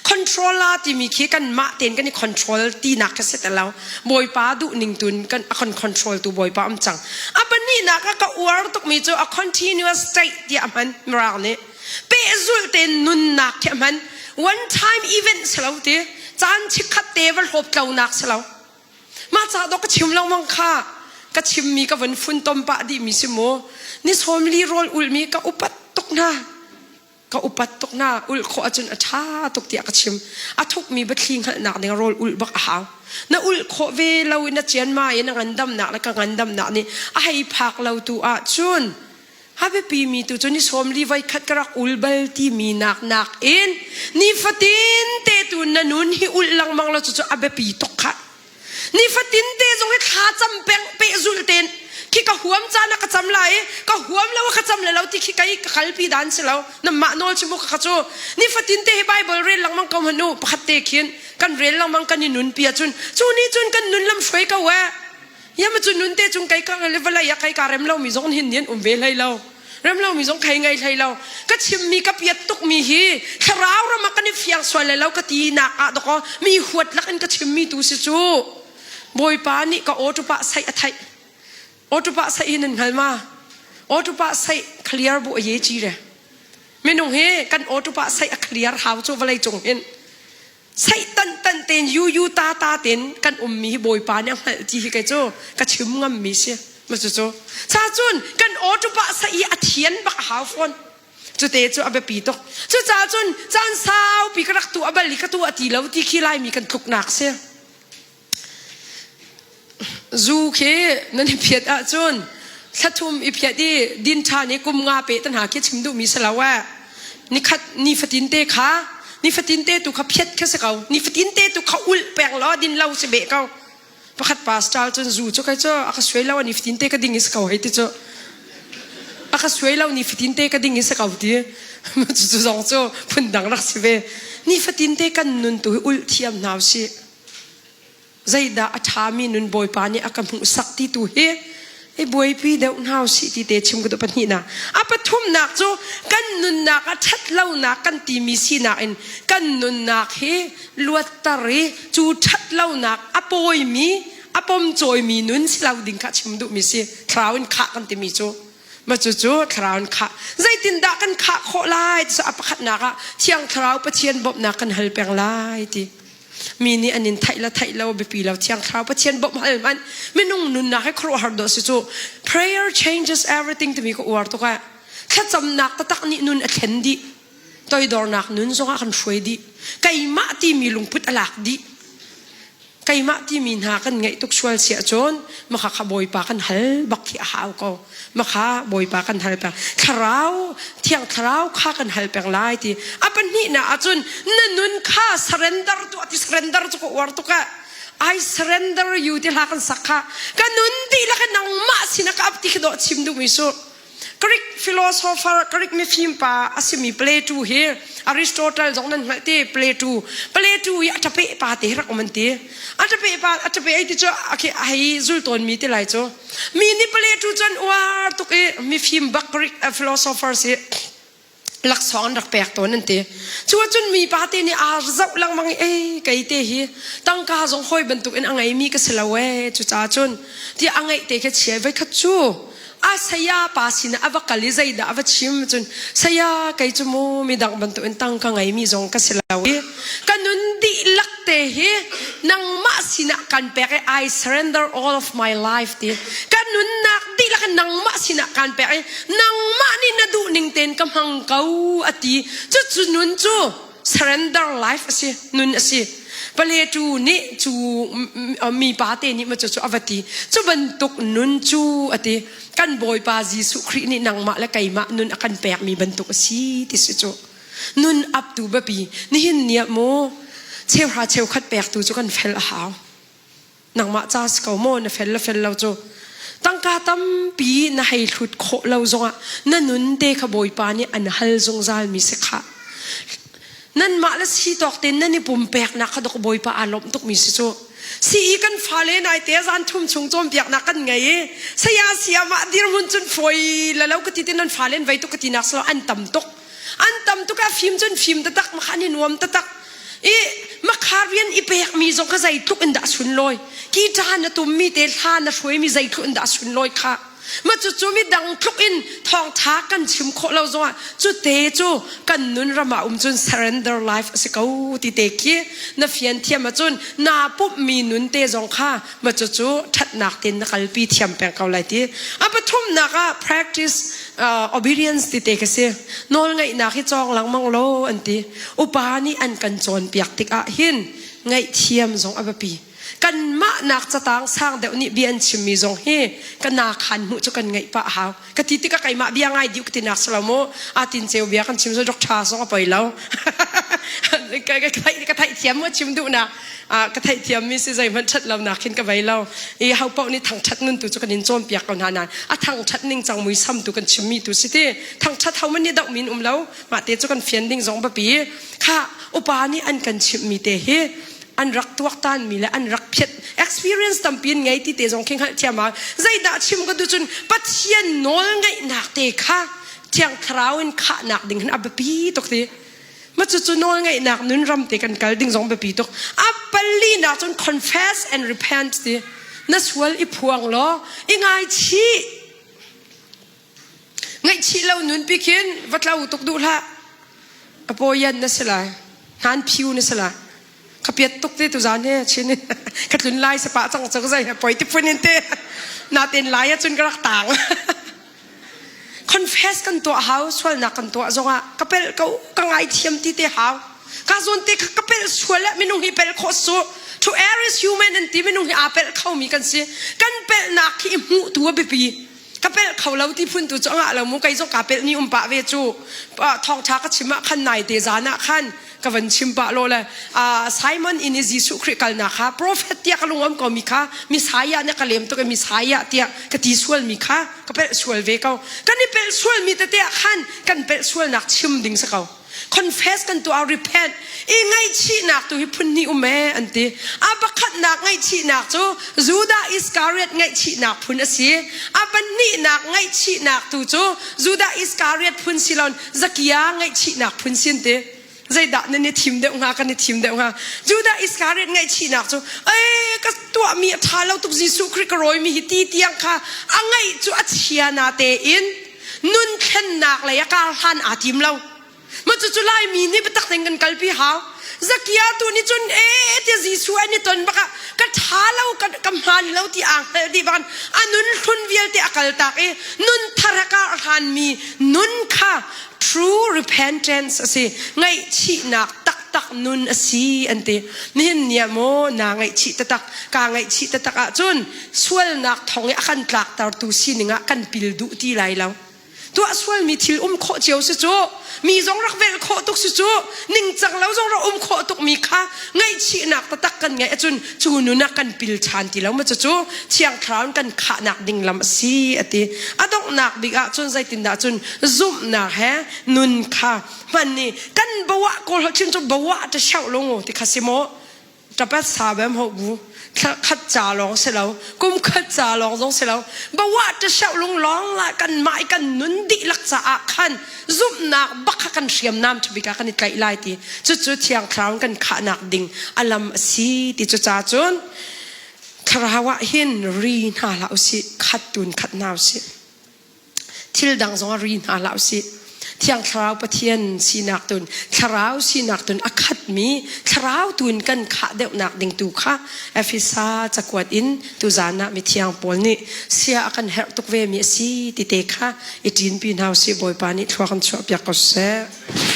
control la timi khi kanmah tein kan i control tinak kha si te lo bawipa duh ning tun kan a kan control tu bawipa um cang a pahnihnak ah ka uar tukmi cu a continuous state tiah a hman mirang nih pehzulh tein nunnak khi a hman one time event si lo ti caan chikkhat te va hlawp tlonak si lo mah ca dawh ka chim lengmang kha ka chimmi ka van funtom pah dihmi si mu ni sawmli rawl ulmi ka upat tuk hna ka upat tuk na ulh khawh ahcun a ṭha tuk tiah ka chim a thukmi biathli hngalhnak ding rawl ulh bak a hau na ulh khawh ve lo in na cianma i na ngandamnak le ka ngandamnak nih a hei phak lo tu ahcun a biapi mi tu cu ni sawmli voi khat ka rak ul bal timi nak nak in nifatin te tu na nun hi ulh lengmang lo cu cu a biapi tuk khah Nifatin te zong hi thla cam peng pehzulh ten khi ka huam caan ah ka cam lai i ka huam lo ah ka cam le lo ti khi kai ka kalpi dan si lo namah nawl chim u ka cu nifatin te hi Bible rel lengmang ko hmanh u pakhat te khin kan rel lengmang kan i nun pi ahcun cu nih cun kan nun lam hruai ko eh yama cu nun te cung kai ka le vawlei ah kai ka rem lomi zong hin nin um ve hlei lo Remlomi zong khei ngei hlei lo. Ka chimmi ka piat tukmi hi thlarau ram ah kan i fiang sual le lo ka ti nak ah dakaw mi huat lak in ka chimmi tu si cu. Bawipa nih ka aw ṭupa saih a theih. Aw ṭupa saih hi nan hngal ma? Aw ṭupa saih clear bu a ye ci re. Minung hi kan aw ṭupa saih a clear hau cu vawlei cung hin. Satan tan tein yu ta ta tein kan ummi hi Bawipa nih a hngalh ti hi kei cu ka chim ngammi si. Ma cu cu. Sa cun kan aw ṭupa sa i a thian bak a hau fawn. Cute cu a biapi tuk. Cucaah cun caan saupi ka rak tu a bal i ka tu a ti lo ti khi Laimi kan tluknak si. Zu khi nan i phiat ahcun thlathum i phiat i din ṭhan i kum nga pe te hna khi chim duhmi si lo eh. Nikhat nifatin te kha nifatin te tu kha phiat kha si ko. Nifatin te tu kha ulh peng law din lo si beh ko. Pakhat pastor cun zu cu kai cu a ka suai lo nifatin te ka ding i si ko hei ti cu. A ka suai lo ni fatin te ka ding hi si ko ti. Cucu zong cu phundang rak si ve. Nifatin te kan nun tu hi ulh thiam hna usih. Zeidah a ṭhami nun Bawipa nih a ka hmuhsak ti tu hi i buaipi deuh hna usih ti te chim ka duh pahnihnak. A pathumnak cu kan nunnak a ṭhat lonak kan timi sinak in kan nunnak hi luatter i cu ṭhat lonak a pawimi a pomcawimi nun si lo ding kha chim duhmi si. Thlarau in khah kan timi cu. Mah cucu thlarau in khah. Zeitindah kan khah khawh lai? Ti a pakhatnak ah Thiang Thlarau Pathian bawmhnak kan hal peng lai ti. Mi nih an in theih la theih lo biapi lo Thiang Thlarau Pathian bawmh hal hmanh minung nunnak hi khuaruahhar dawh si cu. Prayer changes everything timi ka uar tuk ah. Thlacamnak taktak nih nun a thlen dih. Toidornak nun zongah kan hruai dih. Keimah timi lungput a lak dih. Keimah timi hna kan ngeih tuk sual si ahcun makha kha Bawipa kan hal bak khi a hau ko. Makha Bawipa kan hal peng. Thlarau, Thiang Thlarau kha kan hal peng lai ti. A pahnihnak ahcun na nun kha surrender tuah ti surrender cu ka uar tuk ah. I surrender you ti hla kan sak kha. Ka nun dihlak in nangmah sinah ka ap ti khi dawh chim duhmi su. Greek philosopher, Greek mifim pa a simi Plato hi Aristotle zong nan hngalh te Plato. Plato hi a ṭape pa te rak um an ti. A ṭape pa a ṭape ai ti cu a hei zul tawn mi ti lai cu. Mi nih Plato cu an uar tuk i mifim bak Greek philosopher si laksawng an rak pek tawn an ti. Cu ahcun mi pa te nih aa zoh lengmang i ei kei te hi tangka zong hawi bantuk in a ngeimi ka si lo ee cucaah cun tiah a ngeih te kha chia voi khat cu a saya pa sinah a va kal i zeidah a va chim cun saya kei cu mu midang bantuk in tangka ngeimi zong ka si lo i ka nun dihlak te hi nangmah sinah kan pek i I surrender all of my life ti ka nunnak dihlak in nangmah sinah kan pek i nangmah nih na duh ning tein ka hmang ko a ti cucu nun cu surrender life a si nun a si paletu nih cu mi pa te nih ma cu cu a va ti cu bantuk nun cu a ti kan bawipa Jesuh Khrih nih nangmah le keimah nun a kan pekmi bantuk a si ti si cu nun aptu biapi nihin ni ah mu cheuhra cheukhat pektu cu kan fel a hau nangmah ca si ko maw na fel le fel lo cu tangka tampi na hei hlut khawh lo zongah na nun te kha bawipa nih an hal zungzal mi si khah nanmah le si tawk tein nan i pumpeknak kha dok bawipa aa lawmh tuk mi si cu si i kan fale nai te zan thum chung cawnpiaknak kan ngei i saya siamah dirhmun cun fawi la lo ka ti ti nan fale an vei tuk ka ti nak silo an tam tuk An tam tuk ah fim cun fim taktak makha an i nuam taktak. I makha rian i pekmi zong kha zeitluk in dah sunlawi. Guitar na tummi te hla na hruaimi zeitluk in dah sunlawi kha. Ma cucu midang tluk in thawngtha kan chim khawh lo zongah cu te cu kan nun ram ah um cun surrender life a si ko ti te khi na fian thiam ahcun naa pumhmi nun te zong kha ma cucu ṭhatnak tein na kalpi thiam peng ko lai ti. A pathumnak ah practice obedience ti te ka si. Nawlngaihnak hi cawng lengmang law an ti. Upa nih an kan cawnpiak tikah hin ngaihthiam zong a biapi. Kanmah nak catang sang deuh nih bia an chimmi zong hi ka na khan hmuh cu kan ngaih pah hau. Ka ti tikah keimah bia ngai dih ka ti nak si lo mu. A tin ceu bia kan chim so dok tha zong a poi lo. Ka ka theihthiam mu chim duhnak. Ka theihthiammi si zeihmanh ṭhat lonak khin ka vei lo. I ho paoh nih thangṭhat nun tu cu kan in cawnpiak ko hna nain a thangṭhat ning cang muisam tu kan chimmi tu si ti. Thangṭhat ho man nih doh min um lo. Mah te cu kan fian ding zong biapi. Kha upa nih an kan chimhmi te hi an rak tuaktanmi le an rak phiat experience tampi in ngei ti te zong khi hngalh thiam ah zeidah chim ka duh cun Pathian nawl ngeihnak te kha Thiang Thlarau in khahnak ding hin a biapi tuk ti. Ma cucu nawlngeihnak nun ram te kan kal ding zong biapi tuk. A palinak cun confess and repent ti. Na sual i phuang law i ngaichih. Ngaihchih lo nun pi khin va tlo tuk duh hlah. A pawian na si lai. Hnan phiu na si lai. Ka piat tuk te tu zan he chin in ka tlun lai sapa cang cang zai he poi ti phun in te. Natin lai ah cun ka rak tang. Confess kan tuah hau, sualnak kan tuah zongah ka pelh ko, ka ngaithiam ti te hau. Ka zawn te kha ka pelh sual eh minung hi pelh khawh su. To err is human an ti minung hi aa pelh khomi kan si. Kan pelhnak hi i hmuh tu a biapi. Ka pelh kho lo ti phun tu cu a ngah lo mu kei zong kaa pelh ni um pah ve cu. Thawngṭha ka chim ah khan nai te zan ah khan ka van chim pah law le Simon inn i Jesuh Khrih kalnak kha prophet tiah ka lung um ko mi kha Messiah nih ka lem tuk i Messiah tiah ka ti sual mi kha ka pelh sual ve ko. Kan i pelh sual mi tete ah khan kan pelh sualnak chim ding si ko. Confess kan tuah repent i ngaihchihnak tu hi phun hnih um ee an ti. A pakhatnak ngaihchihnak cu Judah Iskariot ngaihchihnak phun a si. A pahnihnak ngaihchihnak tu cu Judah Iskariot phun si loin Zakia ngaihchihnak phun si an ti. Zeidah nan i thim deuh hnga kan i thim deuh hnga? Judah Iskariot ngaihchihnak cu ei ka tuahmi a ṭha lo tuk Jesuh Khrih ka rawimi hi ti tiang kha a ngaih cu a chia na tein nun thlennak lei a kar hlan aa tim lo. Ma cucu Laimi nih biatak tein kan kalpi hau. Zakia tu nih cun ee tiah Jesuh an i ton bak ah ka ṭha lo ka, ka hmaan lo ti aa hngalh dih bak a nun hlun vialte a kaltak i nun thar he kar hlanmi nun kha true repentance a si ngaihchihnak taktak nun a si an ti. Nihin ni ah maw naa ngaihchih taktak kaa ngaihchih taktak ahcun sualnak thong i a kan tlaktertu sining ah kan pil duh ti lai lo. Tuah sualmi thil um khawh cio si cu mi zong rak velh khawh tuk si cu ningcang lo zong rak um khawh tuk mi kha ngaihchihnak taktak kan ngeih ahcun cu nun ah kan pil ṭhan ti lo ma cucu Thiang Thlarau in kan khahnak ding lam a si a ti. A donghnak bik ah cun zeitindah cun zumhnak he nun kha hman i kan bawah kawl holh chin cu bawah ta shauh lo ti kha si maw Ṭapat sa bem ho bu thla khat ca lawng si lo kum khat ca lawng zong si lo bawah ṭashauh lung lawng la kan mah i kan nun dihlak caah khan zumhnak bak kha kan hriamnam ṭhabik ah kan i tlaih lai ti cucu Thiang Thlarau in kan khahnak ding a lam a si ti cu ca cun thlarau ah hin ri hna hlah usih khat tun khat hna usih. Thil dang zong ah ri hna hlah usih. Thiang Thlarau Pathian sinak tun Thlarau sinak tun a khatmi Thlarau tu in kan khah deuhnak ding tu kha Efesa cakuat in tuzan ah mithiang Paul nih sia a kan herh tuk ve mi a si ti te kha i ṭinpi hna usih Bawipa nih thlua kan chuahpiak ko seh.